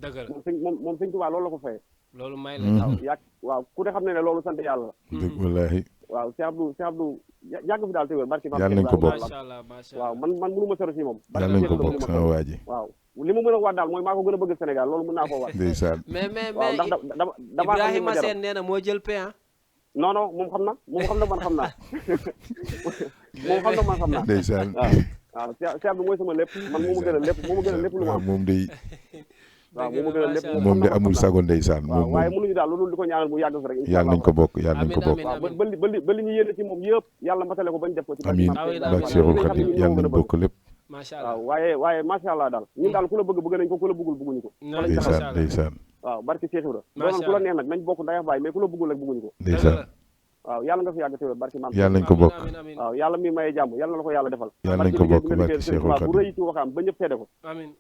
dëgg la moom Sëriñ Tuubaa loolu la ko fayee. loolu may la. waaw ku ne xam ne loolu sant yàlla la. dëgg wallaahi. waaw Cheikh Abdou yàgg fi daal te wér barki yàlla nañ ko bokk. macha allah macha waaw allah. man mënu ma sori si moom. yàlla nañ ko bokk sama waa ji. waaw li ma mën a waat daal mooy maa ko gën a bëgg Sénégal loolu mën naa koo waat. ndeysaan. mais waaw ndax damaa xam Ibrahima Sène nee na moo jël pain. non moom xam na man xam naa moom xam na. ndeysaan. waaw Cheikh Abdou mooy sama lépp man moo ma gën a lépp lu ma am. moom day. waaw moo ma gën a lépp moom de amul sago ndeysaan. waaw waaye mënuñu daal lu dul di ko ñaanal mu yàgg fi rek. yàlla nañ ko bokk yàlla nañ ko bokk. waaw ba li ñu yéene ci moom yëpp yàlla matale ko bañ def ko ci. amiin barke Cheikhul Khadim yàlla nañ bokk lépp. macha allah waaw waaye macha allah daal ñun daal ku la bëgg nañ ko ku la bëggul bëgguñu ko. ndeysaan ndeysaan. waaw barke Cheikh Ibra doonoon ku la neex nag nañ bokk ndey ak baay mais ku la bëggul rek bëgguñu ko. ndeysaan. waaw yàlla nga fi yàgg teewee barke maam. yàlla nañ ko bokk. waaw yàlla mi maye jàmm yàlla na ko yàlla defal. yàlla nañ ko bokk barke Cheikhul Khadim bu rëy ci waxaam ba ñëpp seede ko. amiin.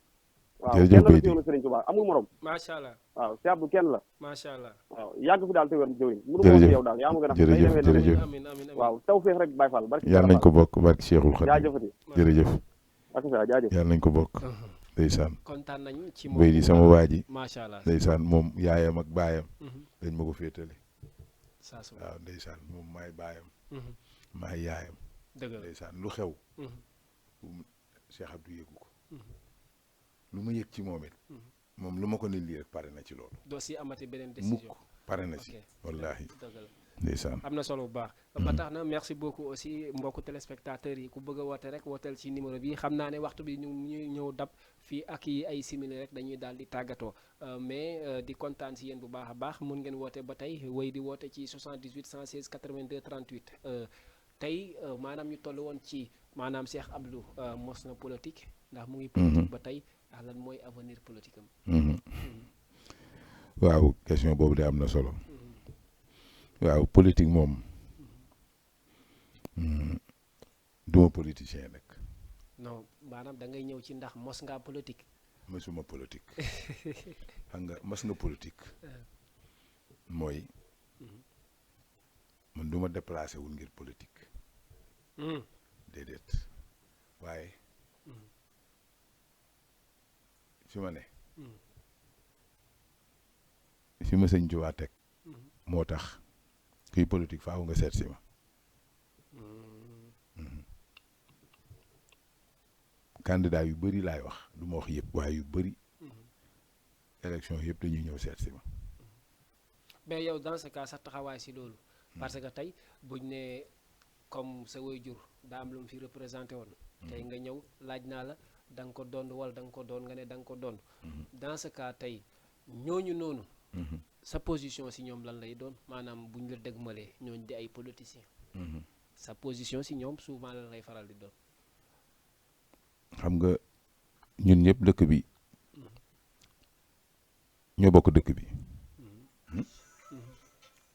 waaw jërëjëf kenn la Baydi ci yoonu Serigne Touba amul morom. macha allah. waaw Cheikh Abdou kenn la. macha allah. waaw yàgg fi daal te wér jëwin mënu ma wax yow daal yaa ma gën a xam jërëjëf amiin amiin. waaw taw feex rek Baye Fall barke yàlla nañ ko bokk barke Cheikhul Khadim jaajëfati jërëjëf ak sa jaajëf yàlla nañ ko bokk ndeysaan. kontaan nañu ci moom Baydi sama waa ji macha allah. ndeysaan moom yaayam ak baayam dañ ma ko féetale. saa su waaw ndeysaan moom maay baayam maay yaayam. dëgg la ndeysaan lu xew Cheikh Abdou yëgu ko lu ma yëg ci moom it moom lu ma ko ne lii rek pare na ci loolu. doo si amati beneen décision mukk pare na ci wallaahi ndeysaan am na solo bu baax. ba tax na merci beaucoup aussi mbokku téléspectateurs yi ku bëgg a woote rek wooteel ci numéro bi xam naa ne waxtu bi ñu ñuy ñëw dab fii ak yi ay simili rek dañuy daal di tàggatoo mais di kontaan si yéen bu baax a baax mun ngeen woote ba tey wéy di woote ci 78 116 82 38 tey maanaam ñu toll woon ci maanaam Cheikh Abdou mos na politique ndax mu ngi politique ba tey ndax lan mooy avenir politique am. waaw question boobu de am na solo. waaw politique moom duma politicien nag. non maanaam da ngay ñëw ci ndax mos ngaa politique. mosuma politique xam nga mos nga politique mooy man du ma déplacé wul ngir politique. déedéet waaye fi ma ne. fi ma sëñ Tuubaa teg moo tax. kuy politique faaw nga seet si ma. candidat yu bëri laay wax du ma wax yëpp waaye yu bëri. élection yëpp dañuy ñëw seet si ma. mais yow dans ce cas sa taxawaay si loolu. parce que tey buñ ne comme sa waajur daa am lu mu fi représenté woon. tey nga ñëw laaj naa la da nga ko doon wala da nga ko doon nga ne da nga ko doon. dans ce cas tey ñooñu noonu. sa position si ñoom lan lay doon maanaam bu ñu la dëgmalee ñooñu di ay politiciens. sa position si ñoom souvent lan lay faral di doon. xam nga ñun ñëpp dëkk bi ñoo bokk dëkk bi.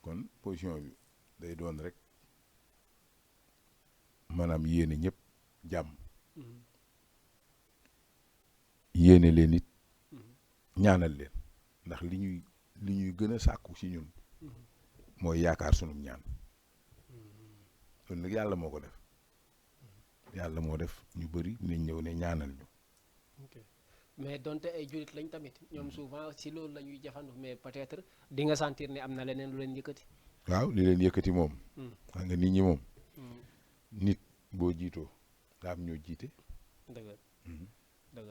kon position bi day doon rek maanaam yéene ñëpp jàmm. yéene leen it ñaanal leen ndax li ñuy gën a sàkku ci ñun mooy yaakaar sunum ñaan loolu nag yàlla moo ko def yàlla moo def ñu bëri dinañ ñëw ne ñaanal ñu. mais donte ay jullit lañ tamit ñoom souvent ci loolu la ñuy jafandu mais peut-être di nga sentir ne am na leneen lu leen yëkkati. waaw li leen yëkkati moom. xam nga nit ñi moom. nit boo jiitoo daa am ñoo jiite. dëgg dëgg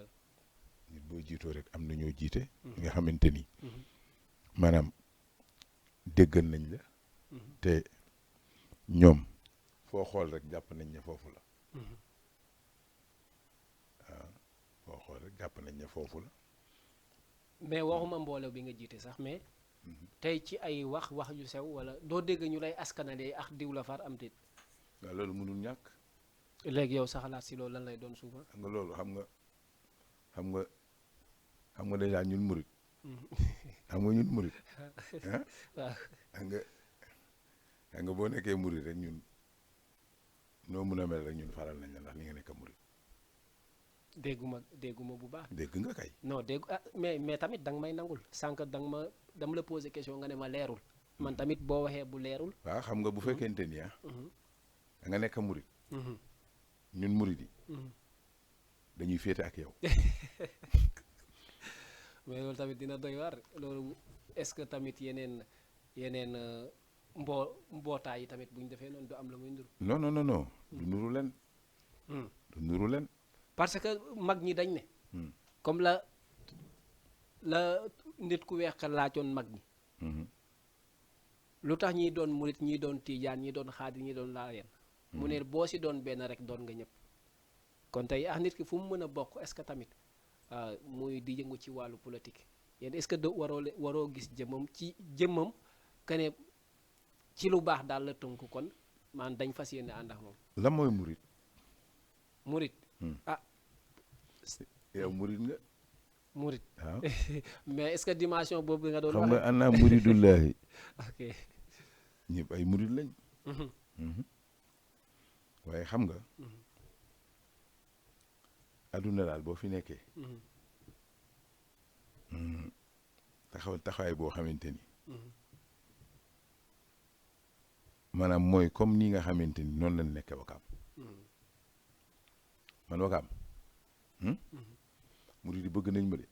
nit boo jiitoo rek am na ñoo jiite. nga xamante ni. maanaam déggal nañ la. te ñoom foo xool rek jàpp nañ ne foofu la. waaw foo xool rek jàpp nañ ne foofu la. mais waxuma mbooloo bi nga jiite sax mais. tey ci ay wax yu sew wala doo dégg ñu lay askanalee ak diw la far am déet. waaw loolu mënul ñàkk. léegi yow sa xalaat si loolu lan lay doon souvent. xam nga loolu xam nga déjà ñun murit. xam nga ñun murit. waaw xam nga boo nekkee murit rek ñun noo mun a mel rek ñun faral nañ la ndax li nga nekk murit. dégguma bu baax. dégg nga kay. non mais tamit danga may nangul sànq dama la posé question nga ne ma leerul man tamit boo waxee bu leerul. waaw xam nga bu fekkente ni da nga nekk murit. ñun murit yi. dañuy féete ak yow. mais loolu tamit dina doy war loolu est-ce que tamit yeneen mbootaay yi tamit bu ñu defee noonu du am la muy ndur. non du nuru leen. du nuru leen. parce que mag ñi dañ ne. comme la nit ku weex ka laajoon mag ñi. lu tax ñi doon murit ñi doon tiijaan ñi doon xaadir ñi doon laayeen. mu ne boo si doon benn rek doon nga ñëpp. kon tey nit ki fu mu mën a bokk est-ce que tamit muy di yëngu ci wàllu politique yéen est-ce que waroo gis jëmmam que ne ci lu baax daal la tënk kon man dañ fas yéene ànd ak moom. lan mooy murit. murit yow murit nga. murit waaw mais est-ce que dimension boobu nga doon xam nga ana muridullahi. ok ñëpp ay murit lañ. waaye xam nga. adduna daal boo fi nekkee. taxawaay boo xamante ni. maanaam mooy comme nii nga xamante ni noonu lañ nekkee Wakaam. man Wakaam. murit yi bëgg nañ ma de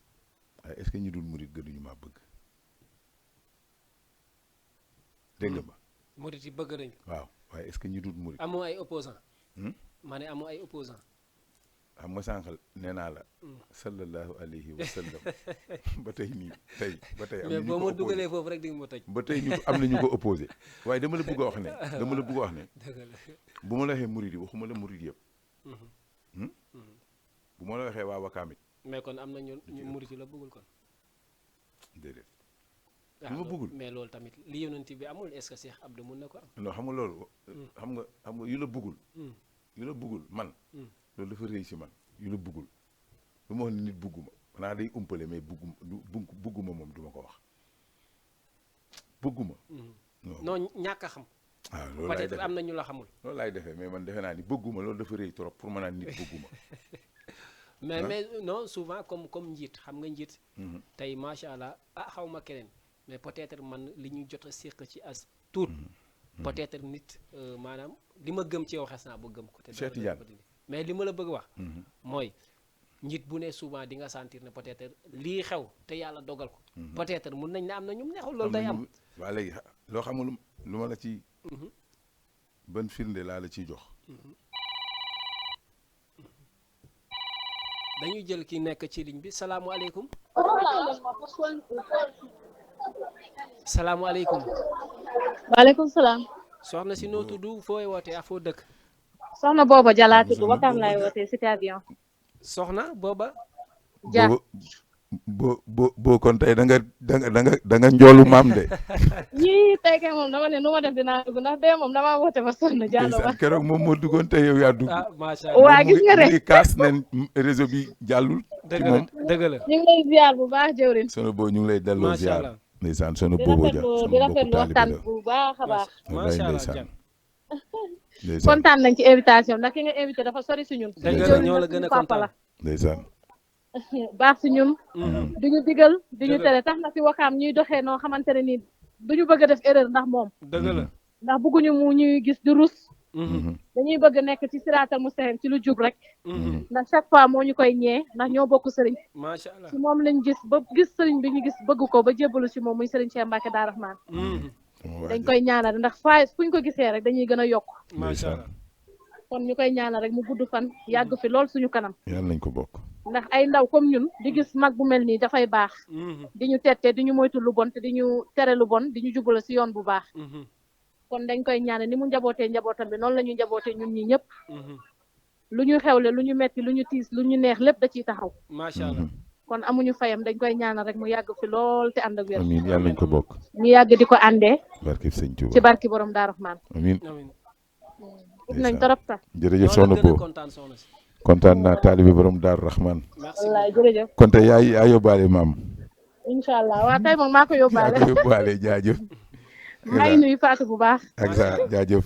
waaye est-ce que ñi dul murit gënuñu maa bëgg. dégg nga ma. murit yi bëgg nañ. waaw waaye est-ce que ñi dul murit. amoo ay opposant ma ne amoo ay opposant xam nga sànq nee naa la sallallahu alayhi wa sallam ba tey nii ba tey am mais na ñu boo ko ma opposé dugalee foofu rek di nga ma toj. ba tey am na ñu ko opposé waaye dama la bëgg a wax ne dëgg la. bu ma la waxee murid yi waxuma la murid yëpp bu ma la waxee waa Wakaam it mais kon am na ñu murit yi la bëggul kon. déedéet ah lu ma bëggul mais loolu tamit li yonent bi amul est-ce que Cheikh Abdou mun na ko am. non xam nga loolu xam nga yu la bëggul man loolu dafa rëy si man yu la bëggul lu ma wax ne nit bëgguma xanaa day umpale mais bëgguma moom duma ko wax bëgguma non ñàkk a xam. waaw loolu laay peut-être defee am na ñu la xamul. loolu laay defee mais man defe naa ni bëgguma loolu dafa rëy trop pour ma naan nit bëgguma mais non souvent comme njiit xam nga njiit. tey macha allah xaw ma keneen mais peut-être man li ñu jot a séq ci as tuut. peut-être nit maanaam li ma gëm ci yow xes naa ba gëm ko. te Cheikh Tidiane mais li ma la bëgg wax. mooy njiit bu ne souvent di nga sentir ne peut-être lii xew te yàlla dogal ko. peut-être mun nañ ne am na ñu neexul loolu day am. waa léegi loo xamul lu ma la ci. ban firnde laa la ciy jox. dañuy jël ki nekk ci ligne bi salaamualeykum. salaamualeykum. waaleykum salaam. soxna si noo tudd fooy wootee ak foo dëkk. soxna booba Dia laa tudd Wakaam laay wootee cité avion. soxna booba. Dia boo kon tey da nga njoolu maam de. yii tey kay moom dama ne nu ma def dinaa dugg ndax bee moom damaa woote ba sonn Diallo ba. keroog moom moo duggoon tey yow yaa dugg. ah macha allah waa gis nga mu ngi rek kaas nen réseau bi jàllul. ci moom dëgg la. ñu ngi lay ziar bu baax jëwrin. sono boo ñu ngi lay delloo macha ziar. allah ndeysaan sono di booboo ja rafetlu sama di mbokku rafetlu taalibe waxtaan la. bu baax a baax. wallaay macha allah ndeysaan. Diagne. ndeysaan kontaan nañ ci invitation ndax ki nga invité dafa sori si ñun. dëgg la jëwriñ ñoo la nag gën a suñu papa la. kontaan. ndeysaan. baax si ñun. du ñu digal du ñu Dëgg la. tere tax na fi Wakaam ñuy doxee noo xamante ne nii du ñu bëgg a def erreur ndax moom. dëgg la. ndax bëgguñu mu ñuy gis di rus. dañuy bëgg nekk ci siraatal mustaqim ci lu jub rek. ndax chaque fois moo ñu koy ñee ndax ñoo bokk sëriñ. macha allah. ci moom lañ gis ba gis sëriñ bi ñu gis bëgg ko ba jébbalu ci moom muy sëriñ Cheikh Mbacke Daa Rahman. dañ koy ñaanal ndax faay fu ñu ko gisee rek dañuy gën a yokk. macha allah. kon ñu koy ñaanal rek mu gudd fan yàgg fi lool suñu kanam. yàlla nañ ko bokk. ndax ay ndaw comme ñun di gis mag bu mel nii dafay baax. di ñu tette di ñu moytu lu bon te di ñu tere lu bon di ñu jubale ci yoon bu baax. kon dañ koy ñaanal ni mu njabootee njabootam bi noonu la ñuy njabootee ñun ñi ñëpp. lu ñu xewle lu ñu metti lu ñu tiis lu ñu neex lépp da ciy taxaw. macha allah. kon amuñu fayam dañ koy ñaanal rek mu yàgg fi lool te ànd ak wér. amiin yàlla nañ ko bokk. ñu yàgg di ko àndee. barke sëñ Tuuba ci barki borom Daa Rahman. amiin. amiin. ut nañ torop sax. jërëjëf ñoo la soxna gën a Bo kontaan soxna si. kontaan naa taalibe borom Daaru Rahman. merci wallaay jërëjëf. kon tey yaa yóbbaale maam. incha allah waaw tey moom maa ko yaa yóbbaale. ko yóbbaale jaajëf. maa ngi nuyu Fatou bu baax. ak sa jaajëf.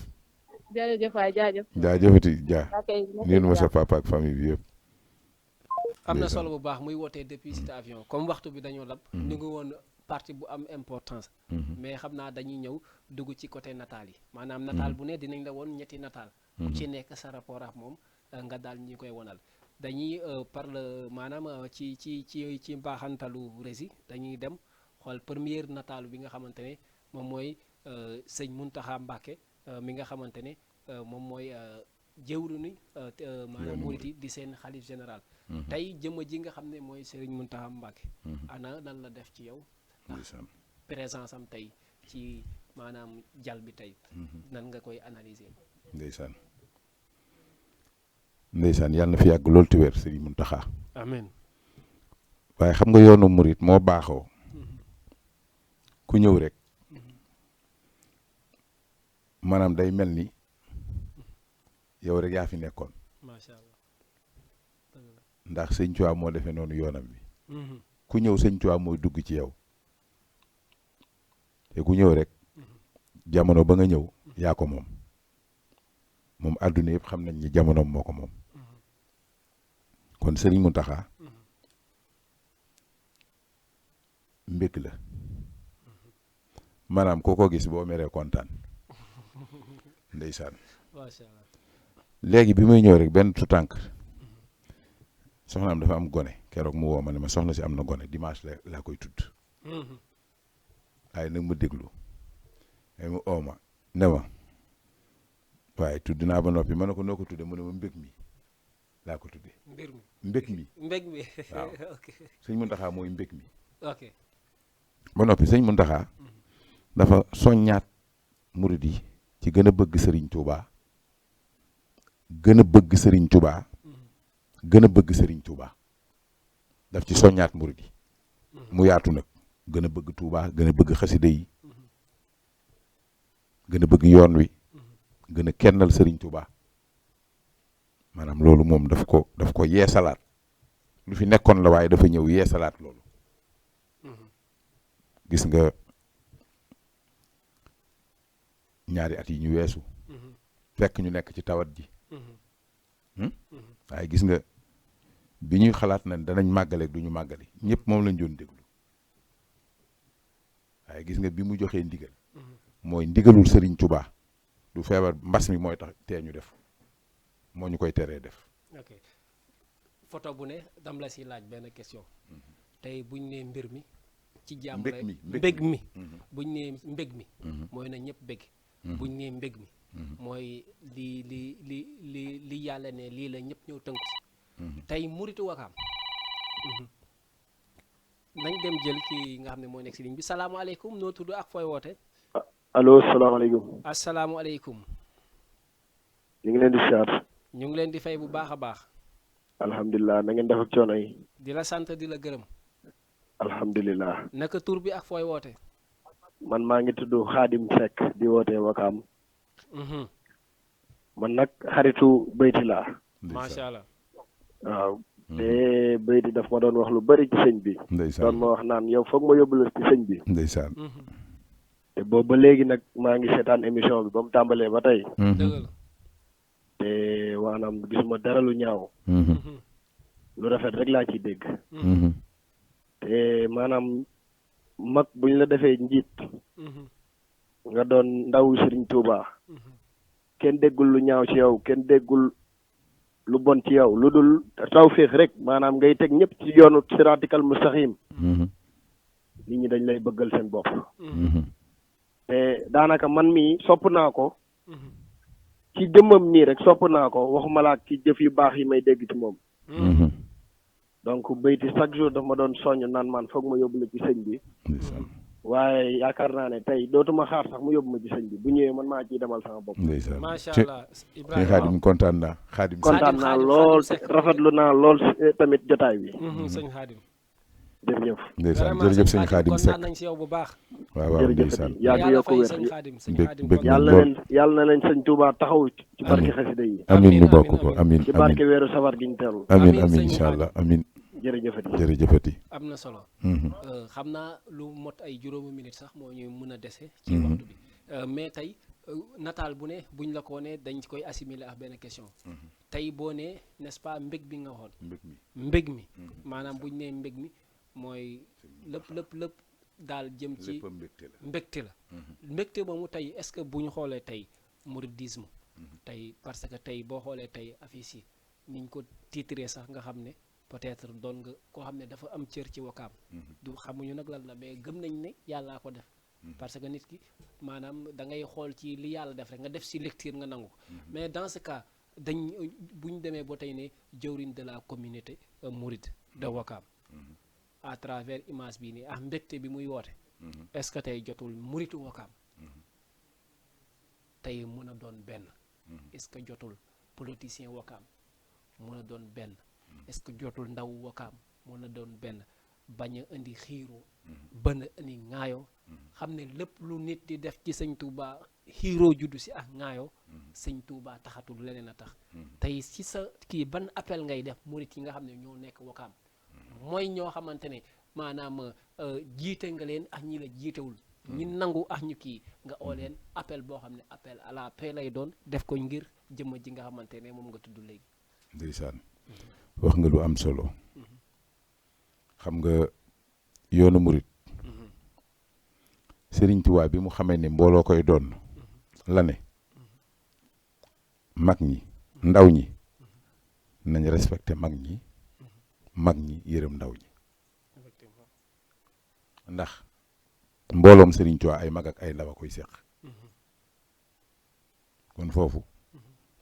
jërëjëf waay jaajëf. jaajëfati Dia. ok nuyu ma sa papa ak famille bi yëpp. am na solo bu baax muy wootee depuis cet avion comme waxtu bi dañoo lab. ñu ngi woon partie bu am importance. mais xam naa dañuy ñëw dugg ci côté nataal yi maanaam nataal bu ne dinañ la woon ñetti nataal. ku ci nekk sa rapport ak moom nga daal ñi koy wonal dañuy par le maanaam ci mbaaxantalu rési dañuy dem xool première nataal bi nga xamante ne moom mooy sëñ Muntaxa Mbàkke mi nga xamante ne moom mooy jëwriñu maanaam murit yi di seen xalif général. tey jëmm ji nga xam ne mooy Serigne Mountakha Mbacké. ana lan la def ci yow. ndax présence am tey ci maanaam jal bi tey. nan nga koy analyser. ndeysaan ndeysaan yàlla na fi yàgg loolu te wér Serigne Mountakha. amiin. waaye xam nga yoonu murit moo baaxoo. ku ñëw rek. maanaam day mel ni yow rek yaa fi nekkoon. macha allah. ndax sëñ Tuubaa moo defee noonu yoonam bi. ku ñëw sëñ Tuubaa mooy dugg ci yow. te ku ñëw rek. jamono ba nga ñëw yaa ko moom. moom àdduna yëpp xam nañ ni jamonoom moo ko moom. kon Serigne Mountakha. mbég la. maanaam koo ko gis boo meree kontaan. ndeysaan. macha allah. léegi bi muy ñëw rek benn tutànk soxnaam dafa am gone keroog mu woo ma ne ma soxna si am na gone dimanche laa koy tudd. waaye nag ma déglu ay mu oo ma ne ma waaye tudd naa ba noppi ma ne ko noo ko tudde mu ne ma mbég mi laa ko tuddee. mbir mi mbég mi mbég mi. waaw ok sëñ Muntaxa mooy mbég mi. ok. ba noppi sëñ Muntaxa dafa soññaat murid yi ci gën a bëgg Sëriñ Tuubaa gën a bëgg Sëriñ Tuubaa gën a bëgg Sëriñ Tuubaa daf ci soññaat murid yi mu yaatu nag gën a bëgg Tuubaa gën a bëgg xasida yi gën a bëgg yoon wi gën a kennal Sëriñ Tuubaa maanaam loolu moom daf ko yeesalaat lu fi nekkoon la waaye dafa ñëw yeesalaat loolu gis nga ñaari at yi ñu weesu fekk ñu nekk ci tawat ji waaye gis nga bi ñuy xalaat na danañ màggaleeg du ñu màggale ñëpp moom lañ doon déglu waaye gis nga bi mu joxee ndigal mooy ndigalul Sëriñ Tuubaa du feebar mbas mi mooy tax tee ñu def moo ñu koy teree def. ok photo bu ne dam la si laaj benn question tey buñ ne mbir mi ci jàmm lay mbég mi buñ ne mbég mi mooy na ñëpp bég buñ ne mbég mi mooy li yàlla ne lii la ñëpp ñëw tënku si tey muritu Wakaam nañ dem jël ki nga xam ne moo nekk si ligne bi salaamaaleykum noo tudd ak fooy woote. allo salaamaaleykum. asalaamualeykum. ñu ngi leen di siyaar. ñu ngi leen di fay bu baax a baax. alhamdulilah na ngeen def ak coono yi. di la sant di la gërëm. alhamdulilah. naka tur bi ak fooy woote. man maa ngi tudd Xaadim Seck di wootee Wakaam. man nag xaritu Bayti laa. macha allah. waaw. te Bayti daf ma doon wax lu bari ci sëñ bi. ndeysaan doon ma wax naan yow foog ma yóbbu la ci sëñ bi. ndeysaan. te boobu ba léegi nag maa ngi seetaan émission bi ba mu tàmbalee ba tey. dëgg la. te maanaam gisuma dara lu ñaaw. lu rafet rek laa ciy dégg. te maanaam mag buñ la defee njiit. nga doon ndaw Sëriñ Tuubaa. kenn déggul lu ñaaw ci yow kenn déggul lu bon ci yow lu dul tawféex rek maanaam ngay teg ñëpp ci yoonu siraatikal mustaxim. nit ñi dañ lay bëggal seen bopp. te daanaka man mii sopp naa ko. ci jëmmam nii rek sopp naa ko waxuma laa ci jëf yu baax yi may dégg ci moom. donc Bayti chaque jour daf ma doon soññ naan man foog ma yóbbu la ci sëñ bi. waaye yaakaar naa ne tey dootuma xaar sax mu yóbbu ma ci sëñ bi bu ñëwee man maa ciy demal sama bopp. ndeysaan macha allah Ibrahima Xaadim kontaan naa Xaadim. kontaan naa lool rafetlu naa lool tamit jotaay bi. sëñ Xaadim. jërëjëf. ndeysaan jërëjëf sëñ Xaadim Seck kontaan nañ si yow bu baax. waaw waaw ndeysaan. yàlla yokk wér sëñ Xaadim sëñ bég Xaadim bég yàlla na leen sëñ Touba taxaw ci barke xasida yi. amiin ñu bokk ko amiin ci barke weeru safar gi ñu teelu. amiin amiin incha allah amiin. jërëjëfati jërëjëfati. am na solo. xam naa lu mot ay juróomi minute sax moo ñuy mën a dese. ci waxtu bi mais tey nataal bu ne buñ la ko ne dañ koy assimiler ak benn question. tey boo nee n'est-ce pas mbég bi nga waxoon. mbég mi maanaam buñ nee mbég mi mooy lépp daal jëm ci mbégte la. mbégte moomu tey est-ce que bu ñu xoolee tey mouridisme. tey parce que tey boo xoolee tey affiche yi niñ ko titré sax nga xam ne. peut-être doon nga koo xam ne dafa am cër ci Wakaam. du xamuñu nag lan la mais gëm nañ ne yàllaa ko def. parce que nit ki maanaam da ngay xool ci li yàlla def rek nga def si lecture nga nangu. mais dans ce cas dañ bu ñu demee ba tey ne jëwriñ de la communauté mouride de Wakaam. à travers image bii nii ah mbégte bi muy woote. est-ce que tey jotul muritu Wakaam. tey mun a doon benn. est-ce que jotul politicien Wakaam mun a doon benn. est-ce que jotul ndaw Wakaam mën na doon benn bañ a indi xiiroo bën a indi ŋaayoo xam ne lépp lu nit di def ci sëñ Touba xiiroo juddu si ak ŋaayoo sëñ Touba taxatul leneen a tax tey si sa kii ban appel ngay def murit yi nga xam ne ñoo nekk Wakaam mooy ñoo xamante ne maanaam jiite nga leen ak ñi la jiitewul ñi nangu ak ñu kii nga oo leen appel boo xam ne appel à la paix lay doon def ko ngir jëmm ji nga xamante ne moom nga tudd léegi. ndeysaan wax nga lu am solo xam nga yoonu murit Sëriñ Tuubaa bi mu xamee ni mbooloo koy doon la ne mag ñi ndaw ñi nañ respecté mag ñi yërëm ndaw ñi ndax mbooloom Sëriñ Tuubaa ay mag ak ay ndaw a koy seq kon foofu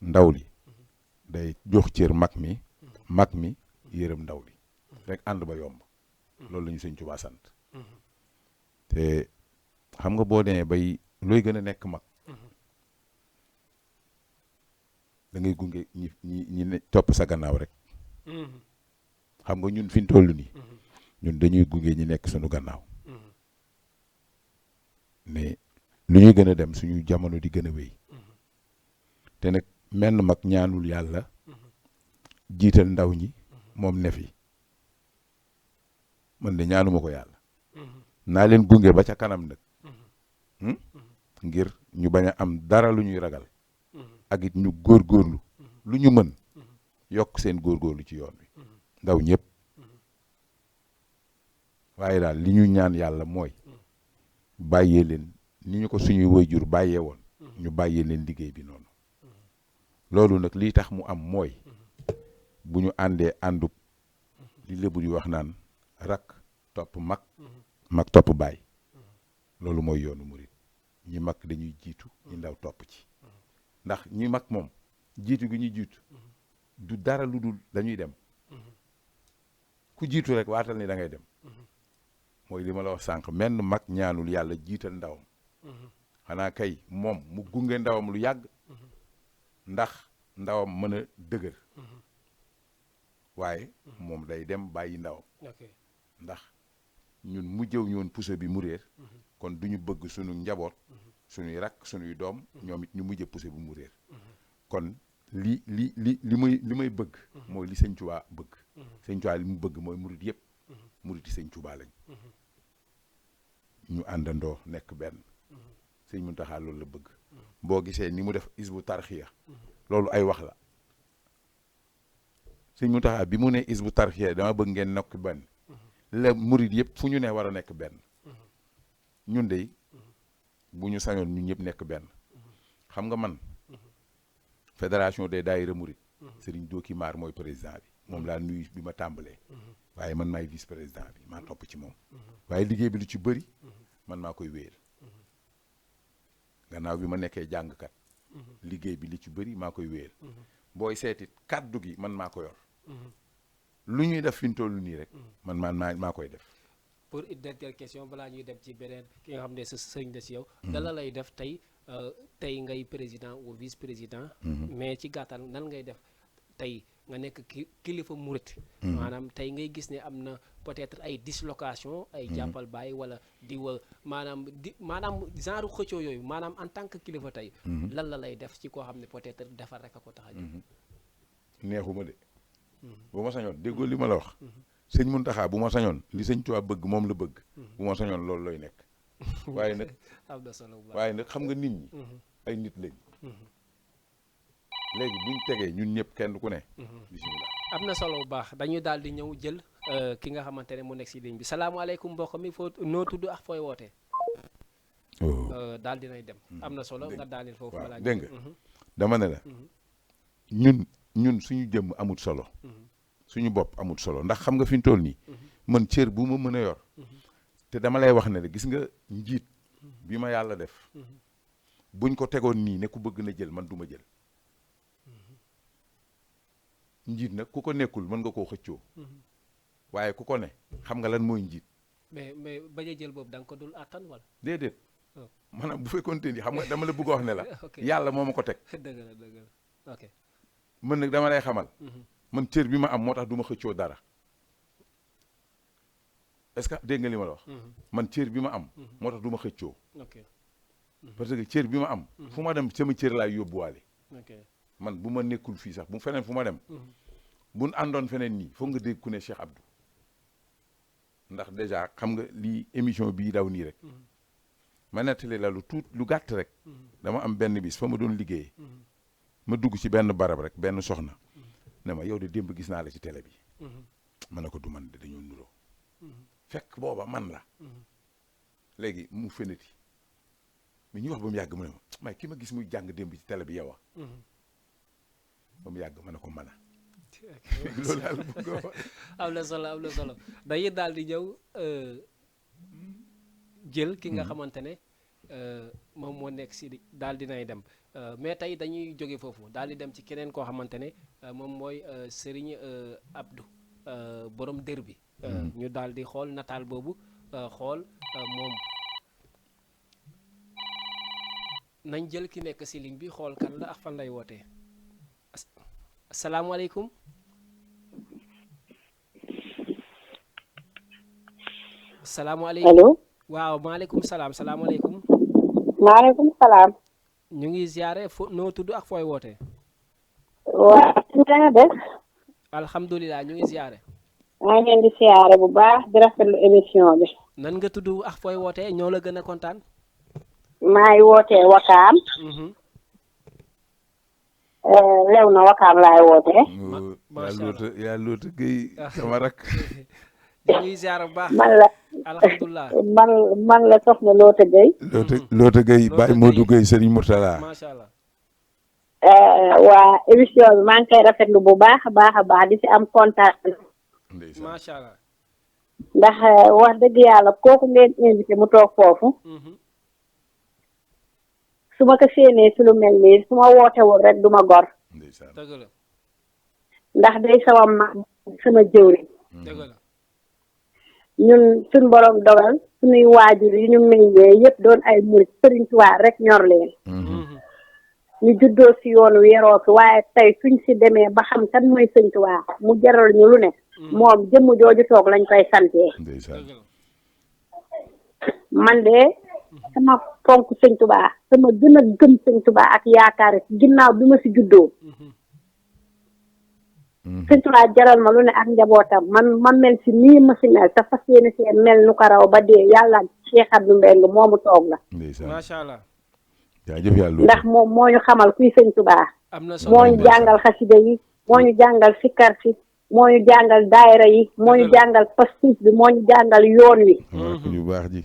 ndaw li day jox cër mag mi mag mi yërëm ndaw li rek ànd ba yomb loolu la ñu sëñ Tuubaa sant te xam nga boo demee bay looy gën a nekk mag da ngay gunge ñi ne topp sa gannaaw rek xam nga ñun fi ñu toll nii ñun dañuy gunge ñi nekk suñu gannaaw ne lu ñuy gën a dem suñu jamono di gën a wéy te nag menn mag ñaanul yàlla jiital ndaw ñi moom ne fi man de ñaanuma ko yàlla naa leen gunge ba ca kanam nag ngir ñu bañ a am dara lu ñuy ragal ak it ñu góorgóorlu lu ñu mën yokk seen góorgóorlu ci yoon wi ndaw ñëpp waaye daal li ñu ñaan yàlla mooy bàyyee leen ni ñu ko suñuy waajur bàyyee woon ñu bàyyee leen liggéey bi noonu loolu nag lii tax mu am mooy bu ñu àndee àndub li lébu di wax naan rakk topp mag mag topp baay loolu mooy yoonu murit ñi mag dañuy jiitu ñi ndaw topp ci ndax ñi mag moom jiitu gi ñuy jiitu du dara lu dul dañuy dem ku jiitu rek waatal ni da ngay dem mooy li ma la wax sànq menn mag ñaanul yàlla jiital ndawam xanaa kay moom mu gunge ndawam lu yàgg ndax ndawam mën a dëgër waaye moom day dem bàyyi ndawam ndax ñun mu jëw ñoon puso bi mu réer kon du ñu bëgg suñu njaboot suñuy rakk suñuy doom ñoom it ñu mujje puso bi mu réer kon li may bëgg mooy li sëñ Tuubaa bëgg sëñ Tuubaa li mu bëgg mooy murit yëpp muriti sëñ Tuubaa lañ ñu àndandoo nekk benn sëñ Muntaxaa loolu la bëgg boo gisee ni mu def isbu tarxiya loolu ay wax la sëñ Muntaxaa bi mu ne isbu tarxiya dama bëgg ngeen nekk benn la murit yëpp fu ñu ne war a nekk benn ñun de bu ñu sañoon ñun ñëpp nekk benn xam nga man fédération des daayira murit Serigne Doki Maar mooy président bi moom laa nuyu bi ma tàmbalee waaye man maay vice président bi maa topp ci moom waaye liggéey bi lu ci bëri man maa koy wéyal gannaaw bi ma nekkee jàngkat liggéey bi li ci bëri maa koy wéyal booy seetit kàddu gi man maa ko yor lu ñuy def fi ñu toll nii rek man maa koy def. pour une dernière question balaa ñuy dem ci beneen ki nga xam ne sa sëñ la si yow. dala lay def tey ngay président ou vice président. mais ci gàttal nan ngay def tey nga nekk kilifa murit. maanaam tey ngay gis ne am na peut-être ay dislocation ay jàppal bàyyi wala maanaam genre xëccoo yooyu maanaam en tant que kilifa tey. lan la lay def ci koo xam ne peut-être defar rek a ko tax a jóg. neexuma de. bu ma sañoon déggoo li ma la wax. sëñ Muntaxa bu ma sañoon li sëñ Tuubaa bëgg moom la bëgg. bu ma sañoon loolu lay nekk. waaye nag am na solo bu baax waaye nag xam nga nit ñi. ay nit lañ. léegi buñ tegee ñun ñëpp kenn ku ne. bisimilah. am na solo bu baax dañuy daal di ñëw jël ki nga xamante ne mu nekk si ligne bi salaamaaleykum mbokk mi foo noo tudd ak fooy wootee. daal dinay dem. am na solo nga daaneel foofu. waaw dégg nga dama ne la. ñun suñu jëmm amut solo. suñu bopp amut solo ndax xam nga fi ñu toll nii. man cër bu ma mën a yor. te dama lay wax ne la gis nga njiit bi ma yàlla def. buñ ko tegoon nii ne ku bëgg na jël man du ma jël. njiit nag ku ko nekkul mën nga koo xëccoo. waaye ku ko ne xam nga lan mooy njiit. mais bañ a jël boobu da nga ko dul attan wala. déedéet. maanaam bu fekkoon te ni xam nga dama la bëgg a wax ne la. yàlla moo ma ko teg. dëgg la ok. man nag dama lay xamal. man cër bi ma am moo tax du ma xëccoo dara. est-ce que dégg nga li ma la wax. man cër bi ma am. moo tax du ma xëccoo. ok parce que cër bi ma am. fu ma dem sama cër laay yóbbuwaale. ok man bu ma nekkul fii sax bu feneen fu ma dem. buñ àndoon feneen nii foog nga dégg ku ne Cheikh Abdou. ndax déjà xam nga lii émission bii daw nii rek. ma nettali la lu tuut lu gàtt rek. dama am benn bis fa ma doon liggéeyee. ma dugg ci benn barab rek benn soxna. ne ma yow de démb gis naa la ci télé bi. ma ne ko du man de dañoo nuroo. fekk booba man la. léegi mu feneti mais ñu wax ba mu yàgg mu ne ma may ki ma gis muy jàng démb ci télé bi yow a. ba mu yàgg ma ne ko mën a. loolu daal bëgg a wax. am na solo dañuy daal di ñëw jël ki nga xamante ne moom moo nekk si daal dinay dem mais tey dañuy jóge foofu daal di dem ci keneen koo xamante ne moom mooy Serigne Abdou borom dër bi. ñu daal di xool nataal boobu xool moom nañ jël ki nekk si ligne bi xool kan la ak fan lay wootee asalaamaaleykum. salaamaaleykum allo. waaw maaleykum salaam salaamaaleykum. maaleykum salaam. ñu ngi ziare noo tudd ak fooy wootee. waa na nga def. alhamdulilah ñu ngi ziare. maa ngi leen di siyaare bu baax di rafetlu émission bi. nan nga tudd ak fooy wootee ñoo la gën a kontaan. maa ngi wootee Wakaam. lew na Wakaam laay wootee. yaa loota Guèye sama rak. ñu ngi ziare bu baax. man la alhamdulilah. man la soxna Loota Guèye. Loota Guèye Baye Modou Guèye Serigne Mourtala. macha allah. waa émission bi maa ngi koy rafetlu bu baax a baax di ci am kontaan. macha allah. ndax wax dëgg yàlla kooku ngeen invité mu toog foofu. su ma ko séenee si lu mel nii su ma wootewul rek du ma gor. dëgg la. ndax day sama mag sama jëwriñ. dëgg la. ñun suñ borom dogal suñuy waajur yi ñu meññee yëpp doon ay murit Sëriñ Tuubaa rek ñor leen. ñu juddoo si yoonu yeroo fi waaye tey suñ si demee ba xam kan mooy Sëriñ Tuubaa mu jaral ñu lu ne. moom jëmm jooju toog lañ koy santee. man de sama fonk Sëriñ Tuubaa sama gën a gëm Sëriñ Tuubaa ak yaakaar ginnaaw bi ma si juddoo. Sëriñ Tuubaa jaral ma lu ne ak njabootam ma mel si nii ma si mel te fas yéene see mel nu ko raw ba dee yàlla Cheikh Abdou Mbengue moomu toog la. macha allah. jaajëf yàlla ndax moom moo ñu xamal kuy Sëriñ Tuubaa. am na solo moo ñu jàngal xasida yi moo ñu jàngal sikkar si moo ñu jàngal daayira yi moo ñu jàngal pastis bi moo ñu jàngal yoon wi. yu baax ji.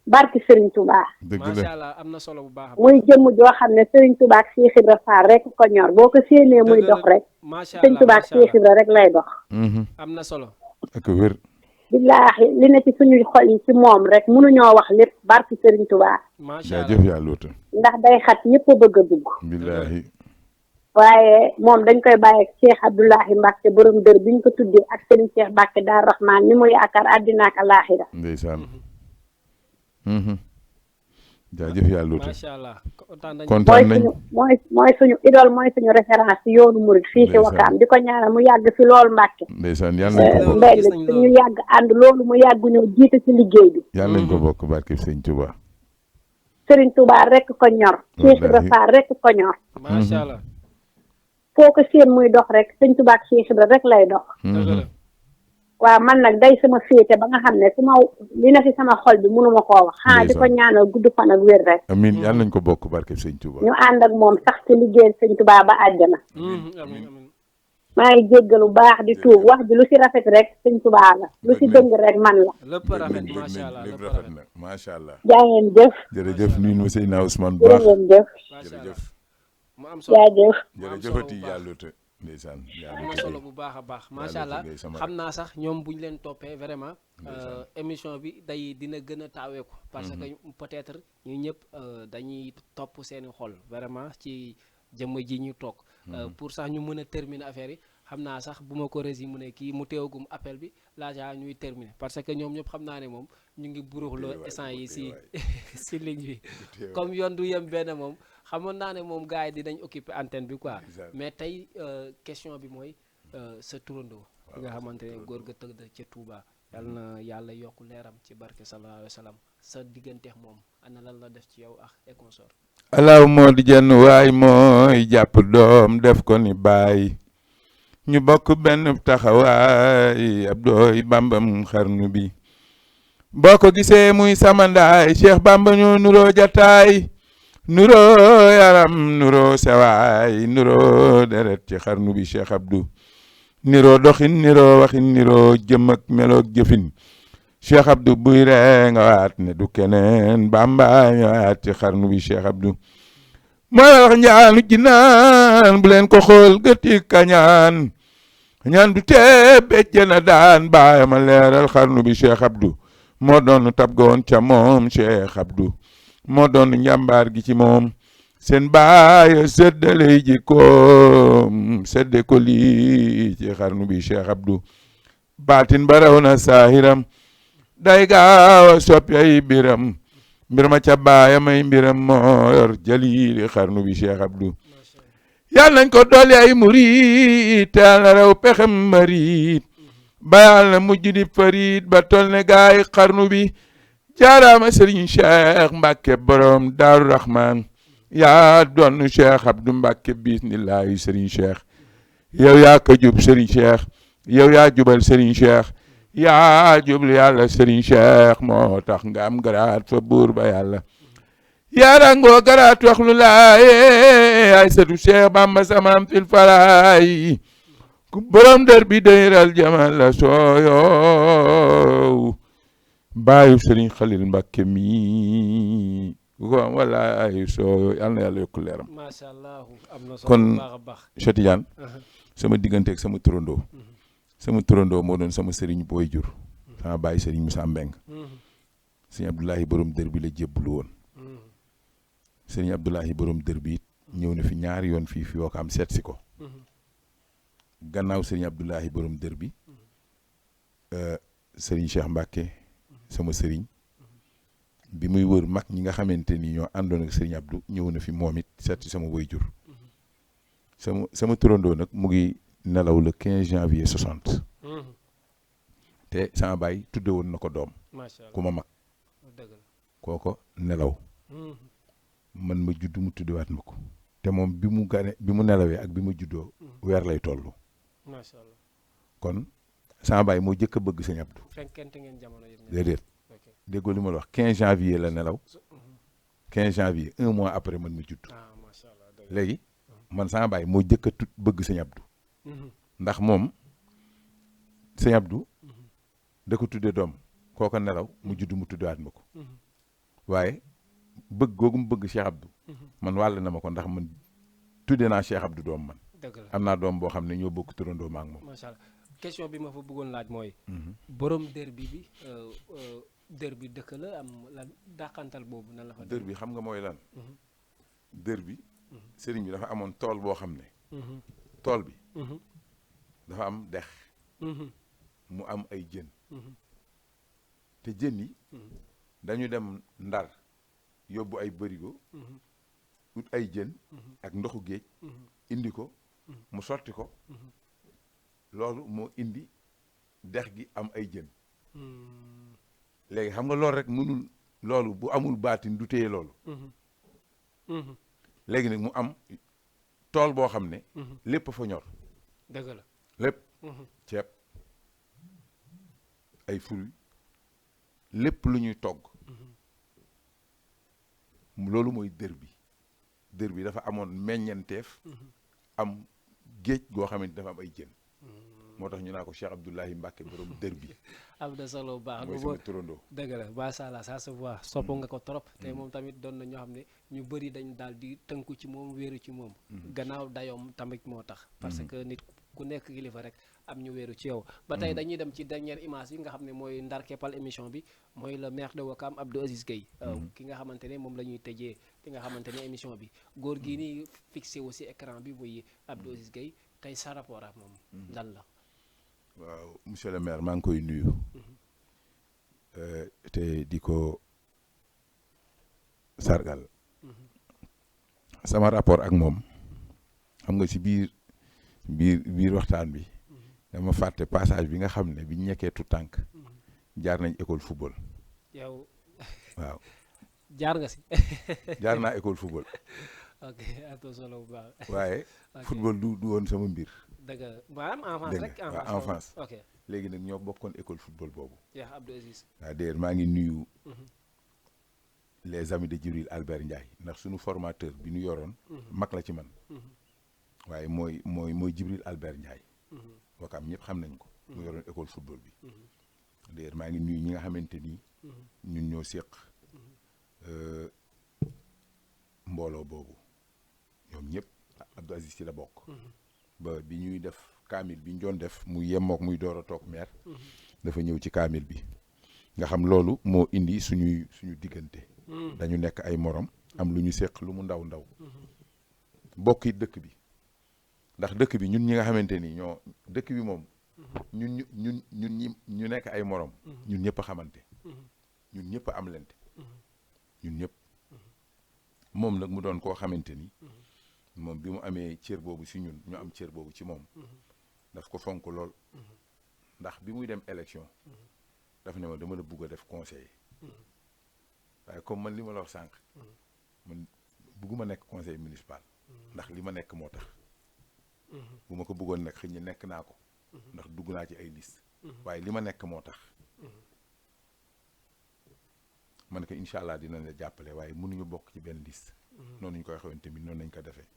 barki Sëriñ Tuubaa. macha allah am na solo bu baax. muy jëmm joo xam ne Sëriñ Tuubaa ak Cheikh Ibra Fall rek ko ñor boo ko séenee muy dox rek. Sëriñ Tuubaa ak Cheikh Ibra rek lay dox. am na solo. ak wér. billaahi li ne ci suñuy xol yi ci moom rek mënuñoo wax lépp barki Sëriñ Tuubaa. macha allah jaajëf yàlla wuute. ndax day xat ñëpp a bëgg a dugg. billaahi. waaye moom dañ koy bàyyi ak Cheikh Abdoulahi Mbacke borom dër bi ñu ko tuddee ak Serigne Cheikh Mbacke Daar Rahman ni mu yaakaar àddina ak alaaxira. ndeysaan. jaajëf yàlla wuute. macha allah kontaan nañ mooy suñu idole mooy suñu référence ci yoonu murid fii ci Wakaam di ko ñaanal mu yàgg fi loolu Mbacke. ndeysaan yàlla nañ ko bokk mbéy mi suñu yàgg ànd loolu mu yàgg ñëw jiite ci liggéey bi. yàlla nañ ko bokk barke Sëñ Touba. Serigne Touba rek ko ñor. Cheikh Ibra Fall rek ko ñor. macha allah. foo ko seen muy dox rek Sëñ Touba ak Cheikh Ibra rek lay dox. waaw man nag day sama féete ba nga xam ne su ma li na fi sama xol bi mënuma koo wax xanaa di ko ñaanal gudd fan ak wér rek. amiin yàlla nañ ko bokk barke Sëñ Touba. ñu ànd ak moom sax ci liggéeyal Sëñ Touba ba àjjana. maa ngi jéggalu baax di tuub wax ji lu si rafet rek Sëñ Touba la lu si dëng rek man la. lépp rafet macha allah lépp rafet na macha allah. jaa ngeen jëf. jërëjëf nuyu na Seydina Ousmane bu baax jërë ngeen jëf. jërëjëf. mu am solo jaajëf. jërëjëfati yàlla te ndeysaan am na solo bu baax a baax macha allah xam naa sax ñoom bu ñu leen toppee vraiment émission bi dina gën a taaweeku parce que peut-être ñu ñëpp dañuy topp seeni xol vraiment ci jëmm ji ñu toog pour sax ñu mën a terminer affaire yi xam naa sax bu ma ko résumé kii mu teewagum appel bi laaja ñuy terminer parce que ñoom ñëpp xam naa ne moom ñu ngi buruxloo essence yi si ligne bi comme yoon du yem benn moom xamoon naa ne moom gars yi dinañ occuper antenne bi quoi mais tey question bi mooy sa turandoo nga xamante ne góor ga tëdd ca Touba yàlla na yàlla yokk leeram ci barke sallallahu alayhi wa sallam sa digganteex moom ana lan la def ci yow ak consort alaaw moo di jenn waay mooy jàpp doom def ko ni baay ñu bokk benn taxawaay ab dooy bambam xarnu bi boo ko gisee muy samandaay Cheikh Bamba ñoo nuroo jataay nuroo yaram nuroo sewaay nuroo deret ci xarnu bi Cheikh Abdou niroo doxin niroo waxin niroo jëm ak meloog jëfin Cheikh Abdou buy ree nga waat ne du keneen Bamba nga waat ci xarnu bi Cheikh Abdou moo la wax njaanu jinaan bu leen ko xool gëti kañaan ñaan du tee becce na daan baay ma leeral xarnu bi Cheikh Abdou moo doon tab goon ca moom Cheikh Abdou moo doon njàmbaar gi ci moom seen baay séddale jikkoom sédde ko lii ci xarnu bi Cheikh Abdou baatin ba raw na saahiram day gaaw a soppi ay biram mbir ma ca baaya may mbiram moo yor jalili xarnu bi Cheikh Abdou yàlla nañ ko dolli ay murit te yàlla na raw pexem marit ba yàlla mujj di farit ba tol ne gaay xarnu bi jaaraama Serigne Cheikh Mbacke borom Daaru Rahman yaa doon Cheikh Abdou Mbacke bismillahi Serigne Cheikh yow yaa ko jub Serigne Cheikh yow yaa jubal Serigne Cheikh yaa jublu yàlla Serigne Cheikh moo tax nga am garaat fa buur ba yàlla yaa rangoo garaat wax lu laaye ay satu Cheikh Bamba samaam fil faraay ku borom dër bi dëyral jamal la sooyow baayu Serigne Khalil Mbacke mi ko am wala ay sooyow yal na yàlla yokku leeram macha allah am na solo kon baax a baax Cheikh Tidiane sama digganteeg sama turandoo moo doon sama Serigne booy jur sama baay Serigne Moussa Mbeng Serigne Abdoulahi borom dër bi la jébbalu woon Serigne Abdoulahi borom dër bi it ñëw na fi ñaari yoon fii fi yoo ko am seet si ko gannaaw Serigne Abdoulahi borom dër bi Serigne Cheikh Mbacke sama Serigne bi muy wër mag ñi nga xamante ni ñoo àndoon ak Serigne Abdou ñëw na fi moom it seet si sama waajur sama turandoo nag mu ngi nelaw le 15 janvier 60 te sama baay tudde woon na ko doom ku ma mag kooko nelaw man ma judd mu tuddewaat ma ko te moom bi mu nelawee ak bi ma juddoo weer lay toll macha allah kon sama baay moo jëkk a bëgg Serigne Abdou fekkente ngeen jamono yëpp déedéet déggoo li ma la wax 15 janvier la nelaw 15 janvier un mois après man ma judd léegi man sama baay moo jëkk a bëgg Serigne Abdou ndax moom Serigne Abdou da ko tudde doom kooko nelaw mu judd mu tuddewaat ma ko waaye bëgg googu mu bëgg Cheikh Abdou man wàll na ma ko ndax man tudde naa Cheikh Abdou doom man am naa doom boo xam ne ñoo bokk turandoo ma ak moom macha allah question bi ma fa bëggoon laaj mooy borom dër bi dër bi dëkk la am la dàqantal boobu nan la fa dër bi xam nga mooy lan dër bi sëriñ bi dafa amoon tool boo xam ne tool bi dafa am dex mu am ay jën te jën yi dañu dem Ndar yóbbu ay bërigo ut ay jën ak ndoxu géej indi ko mu sotti ko loolu moo indi dex gi am ay jën léegi xam nga loolu rek mënul loolu bu amul baatin du téye loolu léegi nag mu am tool boo xam ne lépp fa ñor dëgg la lépp ceeb ay fruits lépp lu ñuy togg loolu mooy dër bi dafa amoon meññenteef am géej goo xamante dafa am ay jën moo tax ñu naa ko Cheikh Abdoulahi Mbacke borom dër bi am na solo baax mooy sama turandoo dëgg la macha allah ça se voit sopp nga ko trop te moom tamit doon na ñoo xam ne ñu bëri dañ daal di tënku ci moom wéeru ci moom gannaaw dayoom tamit moo tax parce que nit ku nekk kilifa rek am ñu wéeru ci yow ba tey dañuy dem ci dernière image yi nga xam ne mooy ndar keppal émission bi mooy le maire de Ouakam Abdou Aziz Gueye ki nga xamante ne moom la ñuy tëjee ki nga xamante ne émission bi góor gii nii fixé aussi écran bi muy Abdou Aziz Gueye tey sa rapport ak moom lan la waaw monsieur le maire maa ngi koy nuyu te di ko sargal sama rapport ak moom xam nga ci biir waxtaan bi dama fàtte passage bi nga xam ne bi ñu nekkee tout tànk jaar nañ école football yow waaw jaar nga si jaar naa école football ok ato solo bu baax waaye football du woon sama mbir dëgg maanaam enfance rek enfance ok léegi nag ñoo bokkoon école football boobu yaa Abdou Aziz waaw d'ailleurs maa ngi nuyu les amis de Djibril Albert Ndiaye ndax suñu formateur bi ñu yoroon mag la ci man waaye mooy Djibril Albert Ndiaye Ouakam ñëpp xam nañ ko mu yoroon école football bi d'ailleurs maa ngi nuyu ñi nga xamante ni ñun ñoo séq mbooloo boobu ñoom ñëpp Abdou Aziz ci la bokk ba bi ñuy def kaamil bi ñu doon def mu yemmook muy door a toog maire dafa ñëw ci kaamil bi nga xam loolu moo indi suñu diggante dañu nekk ay morom am lu ñu séq lu mu ndaw ndaw bokk it dëkk bi ndax dëkk bi ñun ñi nga xamante ni ñoo dëkk bi moom ñun ñi ñu nekk ay morom ñun ñëpp a xamante ñun ñëpp a am lente ñun ñëpp moom nag mu doon koo xamante ni moom bi mu amee cër boobu si ñun ñu am cër boobu ci moom daf ko fonk lool ndax bi muy dem élection daf ne ma dama la bugg a def conseiller waaye comme man li ma la wax sànq man bugguma nekk conseil municipal ndax li ma nekk moo tax bu ma ko bëggoon nekk xëy na nekk naa ko ndax dugg naa ci ay liste waaye li ma nekk moo tax man ko incha allah dinañ la jàppale waaye mënuñu bokk ci benn liste noonu ñu koy xamante tamit noonu nañ ko defee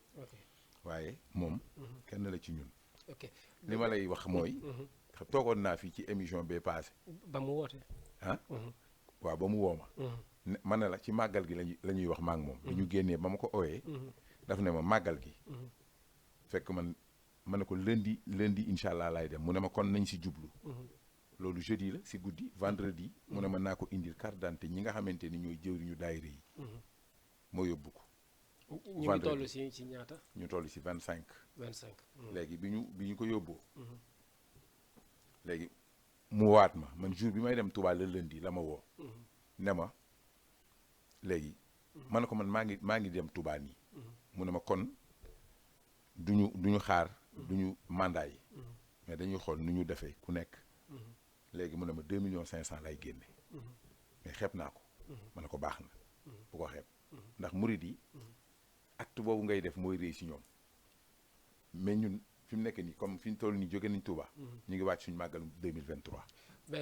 waaye moom kenn la ci ñun li ma lay wax mooy toogoon naa fii ci émission bee passé ba mu woote ah waaw ba mu wooma ma ne la ci màggal gi la ñuy wax maak moom bi ñu génnee ba ma ko ooyee daf ne ma màggal gi fekk ma ne ko lundi incha allah laay dem mu ne ma kon nañ si jublu loolu jeudi la si guddi vendredi mu ne ma naa ko indil carte d'identité ñi nga xamante ni ñooy jëwriñu daayira yi moo yóbbu ko ñu ngi toll si ñaata ñu toll si 25 léegi bi ñu ko yóbboo léegi mu waat ma man jour bi may dem Touba le lundi la ma woo ne ma léegi ma ne ko man maa ngi dem Touba nii mu ne ma kon duñu xaar duñu mandat yi mais dañuy xool nu ñu defee ku nekk léegi mu ne ma 2,5 millions lay génne mais xeeb naa ko ma ne ko baax na bu ko xeeb ndax murid yi acte boobu ngay def mooy réy si ñoom mais ñun fi mu nekk nii comme fi ñu toll nii jóge nañ Touba ñu ngi wàcc suñu màggal 2023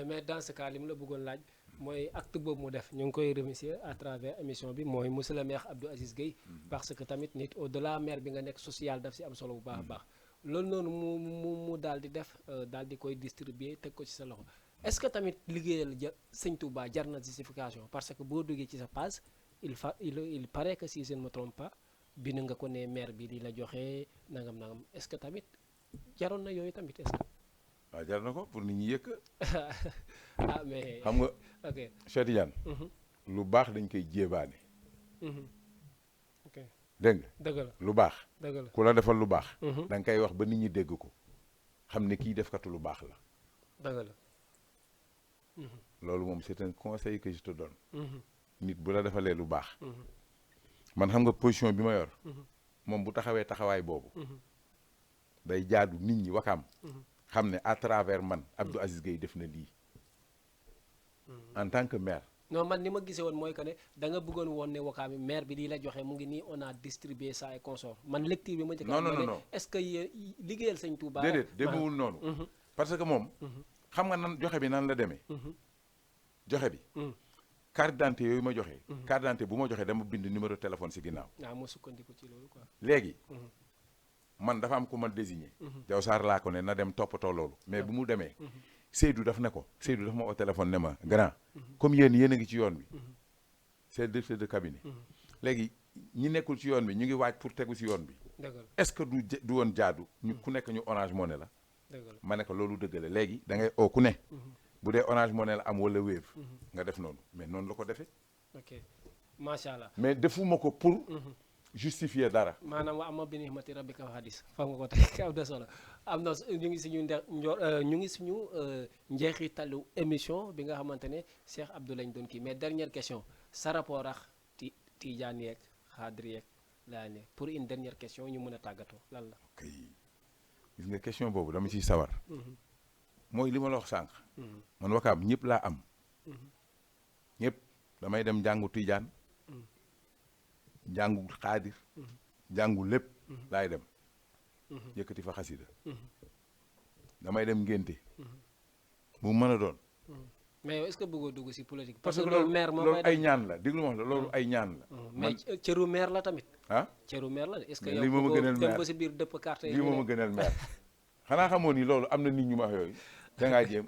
mais dans ce cas li mu la bëggoon laaj mooy acte boobu mu def ñu ngi koy remercier à travers émission bi mooy monsieur le maire Abdou Aziz Gueye parce que tamit nit au delà maire bi nga nekk social daf si am solo bu baax a baax loolu noonu mu daal di def daal di koy distribuer teg ko ci sa loxo est-ce que tamit liggéeyal sëñ Touba jar na justification parce que boo duggee ci sa page il paraît que si je ne me trompe pas bind nga ko ne maire bi di la joxe nangam est-ce que tamit jaroon na yooyu tamit est-ce que waaw jar na ko pour nit ñi yëkk ah mais xam nga ok Cheikh Tidiane lu baax dañ koy jéebaane ok dégg nga dëgg la lu baax dëgg la ku la defal lu baax da nga koy wax ba nit ñi dégg ko xam ne kii defkatu lu baax la dëgg la loolu moom c'est un conseil que je te donne nit bu la defalee lu baax man xam nga position bi ma yor moom bu taxawee taxawaay boobu day jaadu nit ñi Wakaam xam ne à travers man Abdou Aziz Gueye def na lii en tant que maire non man ni ma gisee woon mooy que ne da nga bëggoon woon ne Wakaam maire bi lii la joxe mu ngi nii on a distribué ça et consort man lecture bi ma njëkk non est-ce que liggéeyal sëñ Touba déedéet demewul noonu parce que moom xam nga nan joxe bi nan la demee joxe bi carte d'identité yooyu ma joxe carte d'identité bu ma joxe dama bind numéro téléphone si ginnaaw waaw moo sukkandiku ci loolu quoi léegi man dafa am ku ma désigné Jaw Saar laa ko ne na dem toppatoo loolu mais bu mu demee Seydou daf ne ko Seydou daf ma au téléphone ne ma grand comme yéen a ngi ci yoon bi c'est directeur de cabinet léegi ñi nekkul ci yoon bi ñu ngi waaj pour tegu si yoon bi est-ce que du woon jaadu ñu ku nekk ñu Orange Money la ma ne ko loolu dëgg la léegi da ngay oo ku ne bu dee Orange Money la am wala Wave nga def noonu mais noonu la ko defee ok macha allah mais defuma ko pour justifier dara maanaam wa ama bi nihmati rabbika wa hadis fam nga ko tey am na solo am na ñu ngi suñu ñu ngi suñu njeexitalu émission bi nga xamante ne Cheikh Abdou lañ doon kii mais dernière question sa rapport ak Tidiane yeeg Xaadir yeeg Laayeen yeeg pour une dernière question ñu mën a tàggatoo lan la ok gis nga question boobu dama ciy sawar mooy li ma la wax sànq man Wakaam ñëpp laa am ñëpp damay dem njàngu Tidiane njàngu Xaadir njàngu lépp laay dem yëkkati fa xasida damay dem ngénte bu mën a doon mais yow est-ce que bëggoo dugg ci politique parce que loolu maire moom loolu ay ñaan la déglu ma la loolu ay ñaan la mais cëru maire la tamit ah cëru maire la est-ce que li ma ma gënal dem ba ci biir dëpp carte yi lii ma ma gënal maire xanaa xamoon ni loolu am na nit ñu ma wax yooyu dangaa jéem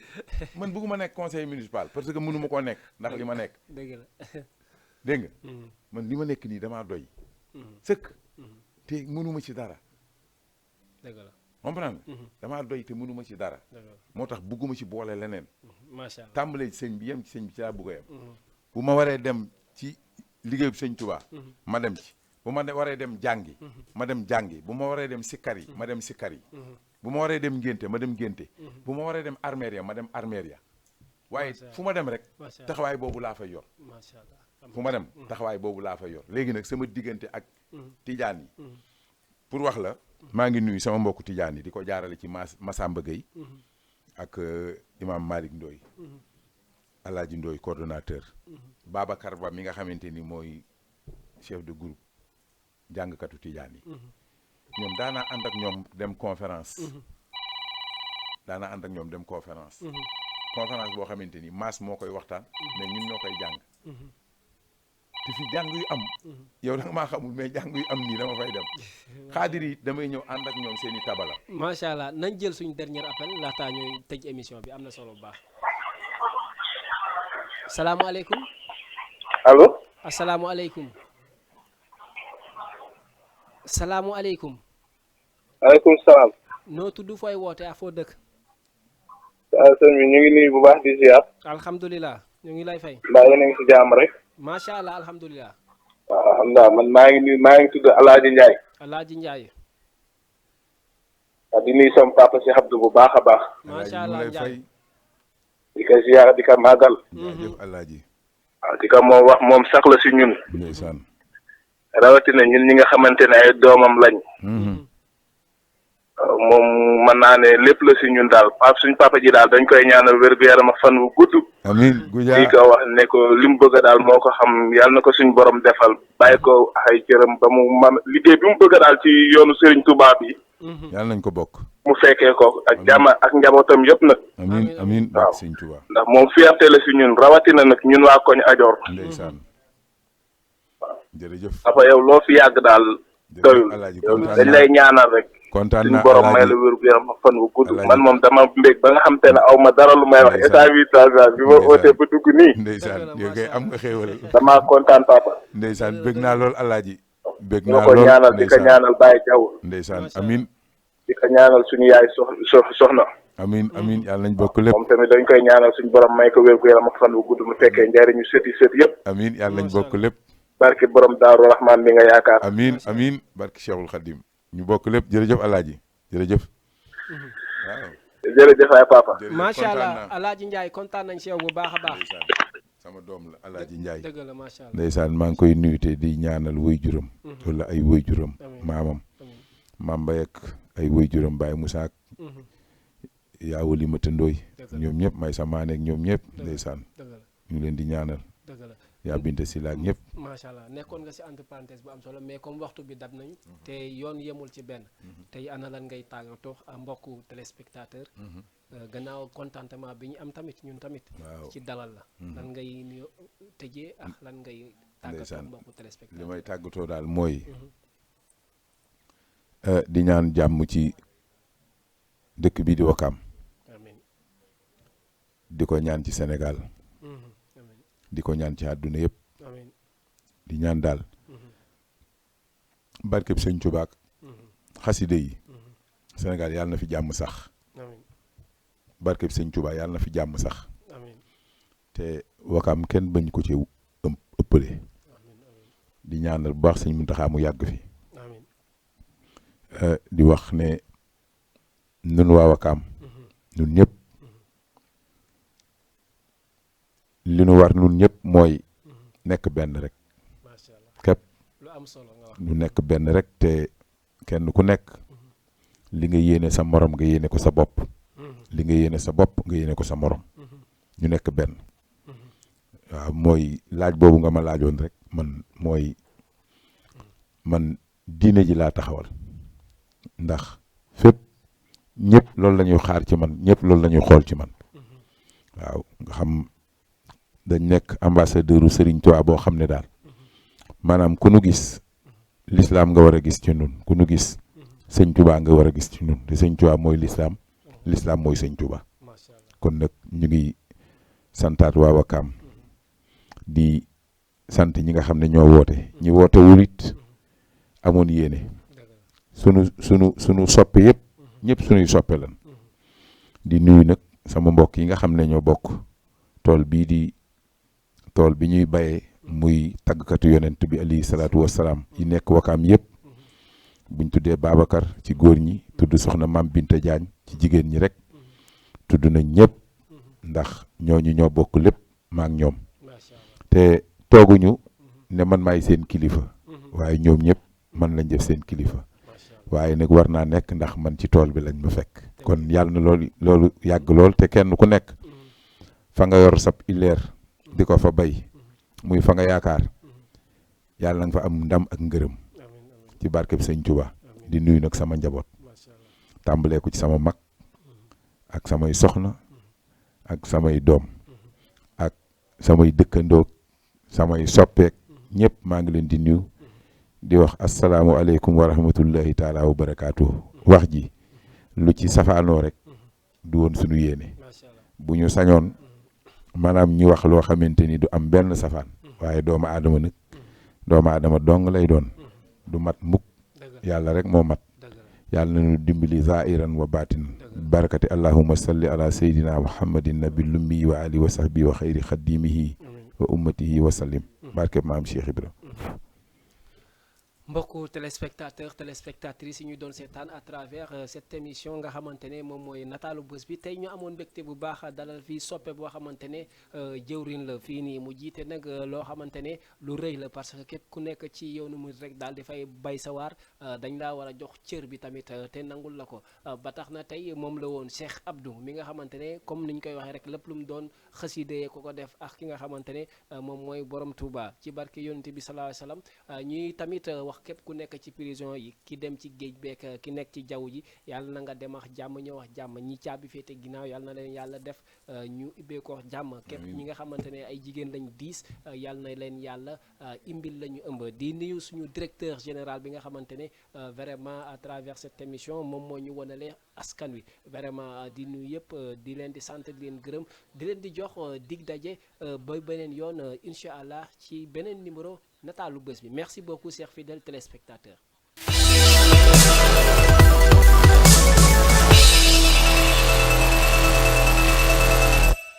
man bëgguma nekk conseil municipal parce que mënuma koo nekk ndax li ma nekk dëgg la dégg nga man li ma nekk nii damaa doy sëkk te mënuma ci dara dëgg la comprendre damaa doy te mënuma ci dara moo tax bugguma ci boole leneen macha allah tàmbalee ci sëñ bi yem ci sëñ bi ci laa bëgg a yem bu ma waree dem ci liggéeyu sëñ Tuubaa ma dem ci bu ma waree dem jàngi ma dem jàngi bu ma waree dem sikkar yi ma dem sikkar yi bu ma waree dem ngénte ma dem ngénte bu ma waree dem armeer ya ma dem armeer ya waaye fu ma dem rek taxawaay boobu laa fay yor fu ma dem taxawaay boobu laa fay yor léegi nag sama diggante ak tijaan yi pour wax la maa ngi nuyu sama mbokku tijaan yi di ko jaarale ci Massamba Gueye ak imam Malick Ndoye Alaaji Ndoye coordonnateur Babacar Ba mi nga xamante ni mooy chef de groupe jàngkatu tijaan yi ñoom daanaa ànd ak ñoom dem conférence conférence boo xamante ni maas moo koy waxtaan mais ñun ñoo koy jàng te fi jàng yu am yow da nga maa xamul mais jàng yu am nii dama fay dem xaadir yi damay ñëw ànd ak ñoom seen i tabala. macha allah nañ jël suñu dernier appel laataa ñooy tëj émission bi am na solo bu baax. salaamualeykum. allo. asalaamualeykum. salaamualeykum. maaleykum salaam. noo tudd fooy woote ak foo dëkk. waaw sëñ bi ñu ngi nuyu bu baax di ziar. alhamdulilah ñu ngi lay fay. mbaa yéen a ngi si jàmm rek. macha allah alhamdulilah. waaw alhamdulilah man maa ngi tudd Alaaji Ndiaye. Alaaji Ndiaye. waaw di nuyu sama papa si Abdou bu baax a baax. macha allah Ndiaye. di ko ziar di ko màggal. jaajëf Alaaji. waaw di ko moom wax moom sax la si ñun. ndeysaan. rawatina ñun ñi nga xamante ne ay doomam lañ. moom mën naa ne lépp la si ñun daal suñ papa ji daal dañ koy ñaanal wér-gu-yaram ak fan wu gudd. amiin Goudia di ko wax ne ko li mu bëgg daal moo ko xam yàlla na ko suñ borom defal bàyyi ko ay cëram ba mu man liggéey bi mu bëgg daal ci yoonu Serigne Touba bi. yàlla nañ ko bokk. mu fekkee ko ak jàmm ak njabootam yëpp nag. amiin amiin waaw Serigne Touba. ndax moom fierté la si ñun rawatina nag ñun waa koñ Ajoor. ndeysaan. jërëjëf. papa yow loo fi yàgg daal doyul yow dañ lay ñaanal rek. kontaan suñu naa borom may la wér gu yaram ak fan wu gudd. man moom dama mbég ba nga xam te ne aw ma dara lu may wax état bi bi ma ootee ba dugg nii. ndeysaan yow kay am nga xéewal. damaa kontaan papa. ndeysaan bëgg naa lool Alaaji. bëgg ñoo naa ko lool ñaanal di ko ñaanal Baye Diaw. ndeysaan amiin. di ko ñaanal suñu yaay soxna. amiin amiin yàlla nañ bokk lépp. moom tamit dañ koy ñaanal suñu borom may ko wér gu yaram ak fan wu gudd mu fekkee njariñu sët yëpp. amiin yàlla nañ bokk lépp. barke borom Daaru Rahman bi nga yaakaar. amiin amiin barke Cheikhul Khadim ñu bokk lépp jërëjëf Alaaji jërëjëf. waaw. jërëjëf ay papa. macha allah Alaaji Ndiaye kontaan nañ si yow bu baax a baax. sama doom la Alaaji Ndiaye. dëgg la macha allah. ndeysaan maa ngi koy nuyu te di ñaanal waajuram. wala ay waajuram. maamam. maam Mbaye ak ay waajuram Baye Moussa ak. yaa wali ma tëndooy. ñoom ñëpp may sa maaneeg ñoom ñëpp. ndeysaan ñu leen di ñaanal. dëgg la. yaa binte si laak ñëpp. macha allah nekkoon nga si entre parenthèse bu am solo mais comme waxtu bi dab nañu. te yoon yemul ci benn. tey ana lan ngay tàggatoo ak mbokku téléspectateur. gannaaw contentement bi ñu am tamit ñun tamit. ci dalal la. lan ngay nuyoo tëjee ak lan ngay. tàggatoo ak mbokku téléspectateur li may tàggatoo daal mooy. di ñaan jàmm ci dëkk bi di Wakaam. amiin. di ko ñaan ci Sénégal. di ko ñaan ci àdduna yëpp. amiin. di ñaan daal. barkeb sëñ Tuubaa xaside yi. Sénégal yàlla na fi jàmm sax. amiin. barkeb sëñ Tuubaa yàlla na fi jàmm sax. amiin. te Wakaam kenn bañ ko ci ëppale. di ñaanal bu baax sëñ Muntaxa mu yàgg fi. amiin. di wax ne nun waa Wakaam. nun ñëpp. li nu war nun ñëpp mooy nekk benn rek. macha allah képp lu am solo nga wax. nu nekk benn rek te kenn ku nekk li nga yéene sa morom nga yéene ko sa bopp. li nga yéene sa bopp nga yéene ko sa morom. ñu nekk benn. waaw mooy laaj boobu nga ma laajoon rek man diine ji laa taxawal. ndax fépp ñëpp loolu la ñuy xaar ci man ñëpp loolu la ñuy xool ci man. waaw nga xam dañ nekk ambassadeur u Serigne Touba boo xam ne daal maanaam ku nu gis l'islam nga war a gis ci nun ku nu gis sëñ Touba nga war a gis ci nun te sëñ Touba mooy l'islam mooy sëñ Touba. kon nag ñu ngi santaat waa Wakaam di sant ñi nga xam ne ñoo woote ñi woote wulit amoon yéene sunu soppe yëpp ñëpp sunuy soppe lan di nuyu nag sama mbokk yi nga xam ne ñoo bokk tool bi ñuy bayee muy tàggkatu yonent bi alayhi salaatu wassalaam yi nekk Wakaam yëpp buñ tuddee Babacar ci góor ñi tudd soxna Mam Binta Diagne ci jigéen ñi rek tudd nañ ñëpp ndax ñooñu ñoo bokk lépp ma ak ñoom te tooguñu ne man maay seen kilifa waaye ñoom ñëpp man lañ def seen kilifa waaye nag war naa nekk ndax man ci tool bi lañ ma fekk kon yàlla na loolu yàgg lool te kenn ku nekk fa nga yor sab ileer di ko fa bay muy fa nga yaakaar yàlla nga fa am ndam ak ngërëm ci barke bi sëñ Tuubaa di nuyu nag sama njaboot tàmbalee ko ci sama mag ak samay soxna ak samay doom ak samay dëkkandoog samay soppeek ñëpp maa ngi leen di nuyu di wax asalaamualeykum wa rahmatullahi taala wa barakaatu. wax ji lu ci safaanoo rek du woon suñu yéene bu ñu sañoon maanaam ñu wax loo xamante ni du am benn safaan waaye doomu aadama nag doomu aadama dong lay doon du mat mukk yàlla rek moo mat yàlla nañu dimbali zaahiran wa baatinan barakati allahumma salli ala sayyidina muhammadin nabi lummi wa ali wa sahbi wa xayri xadimihi wa ummatihi wa sallim barke maam Cheikh Ibra. mbokku téléspectatrices yi ñu doon seetaan à travers cette émission nga xamante ne moom mooy nataalu bés bi tey ñu amoon mbégte bu baax dalal fii soppe boo xamante ne jëwrin la fii nii mu jiite nag loo xamante ne lu rëy la parce que képp ku nekk ci yoonu mu rek daal di fay bay sawaar dañ laa war a jox cër bi tamit te nangul la ko ba tax na tey moom la woon Cheikh Abdou mi nga xamante ne comme ni ñu koy waxee rek lépp lu mu doon xaside ko def ak ki nga xamante ne moom mooy borom Touba ci barke yonent bi sallallahu alayhi wasallam ñuy tamit wax képp ku nekk ci prison yi ki dem ci géej beek ki nekk ci jaww ji yàlla na nga dem ak jàmm ñëw wax jàmm ñi caabi féete ginnaaw yàlla na leen yàlla def ñu ibbee ko jàmm képp ñi nga xamante ne ay jigéen lañ diis yàlla na leen yàlla imbil la ñu ëmb di nuyu suñu directeur général bi nga xamante ne vraiment à travers cette émission moom moo ñu wanale askan wi vraiment di nuyu yëpp di leen di sant di leen gërëm di leen di jox dig daje ba beneen yoon incha allah ci beneen numéro nataalu bés bi merci beaucoup chers fidèles téléspectateurs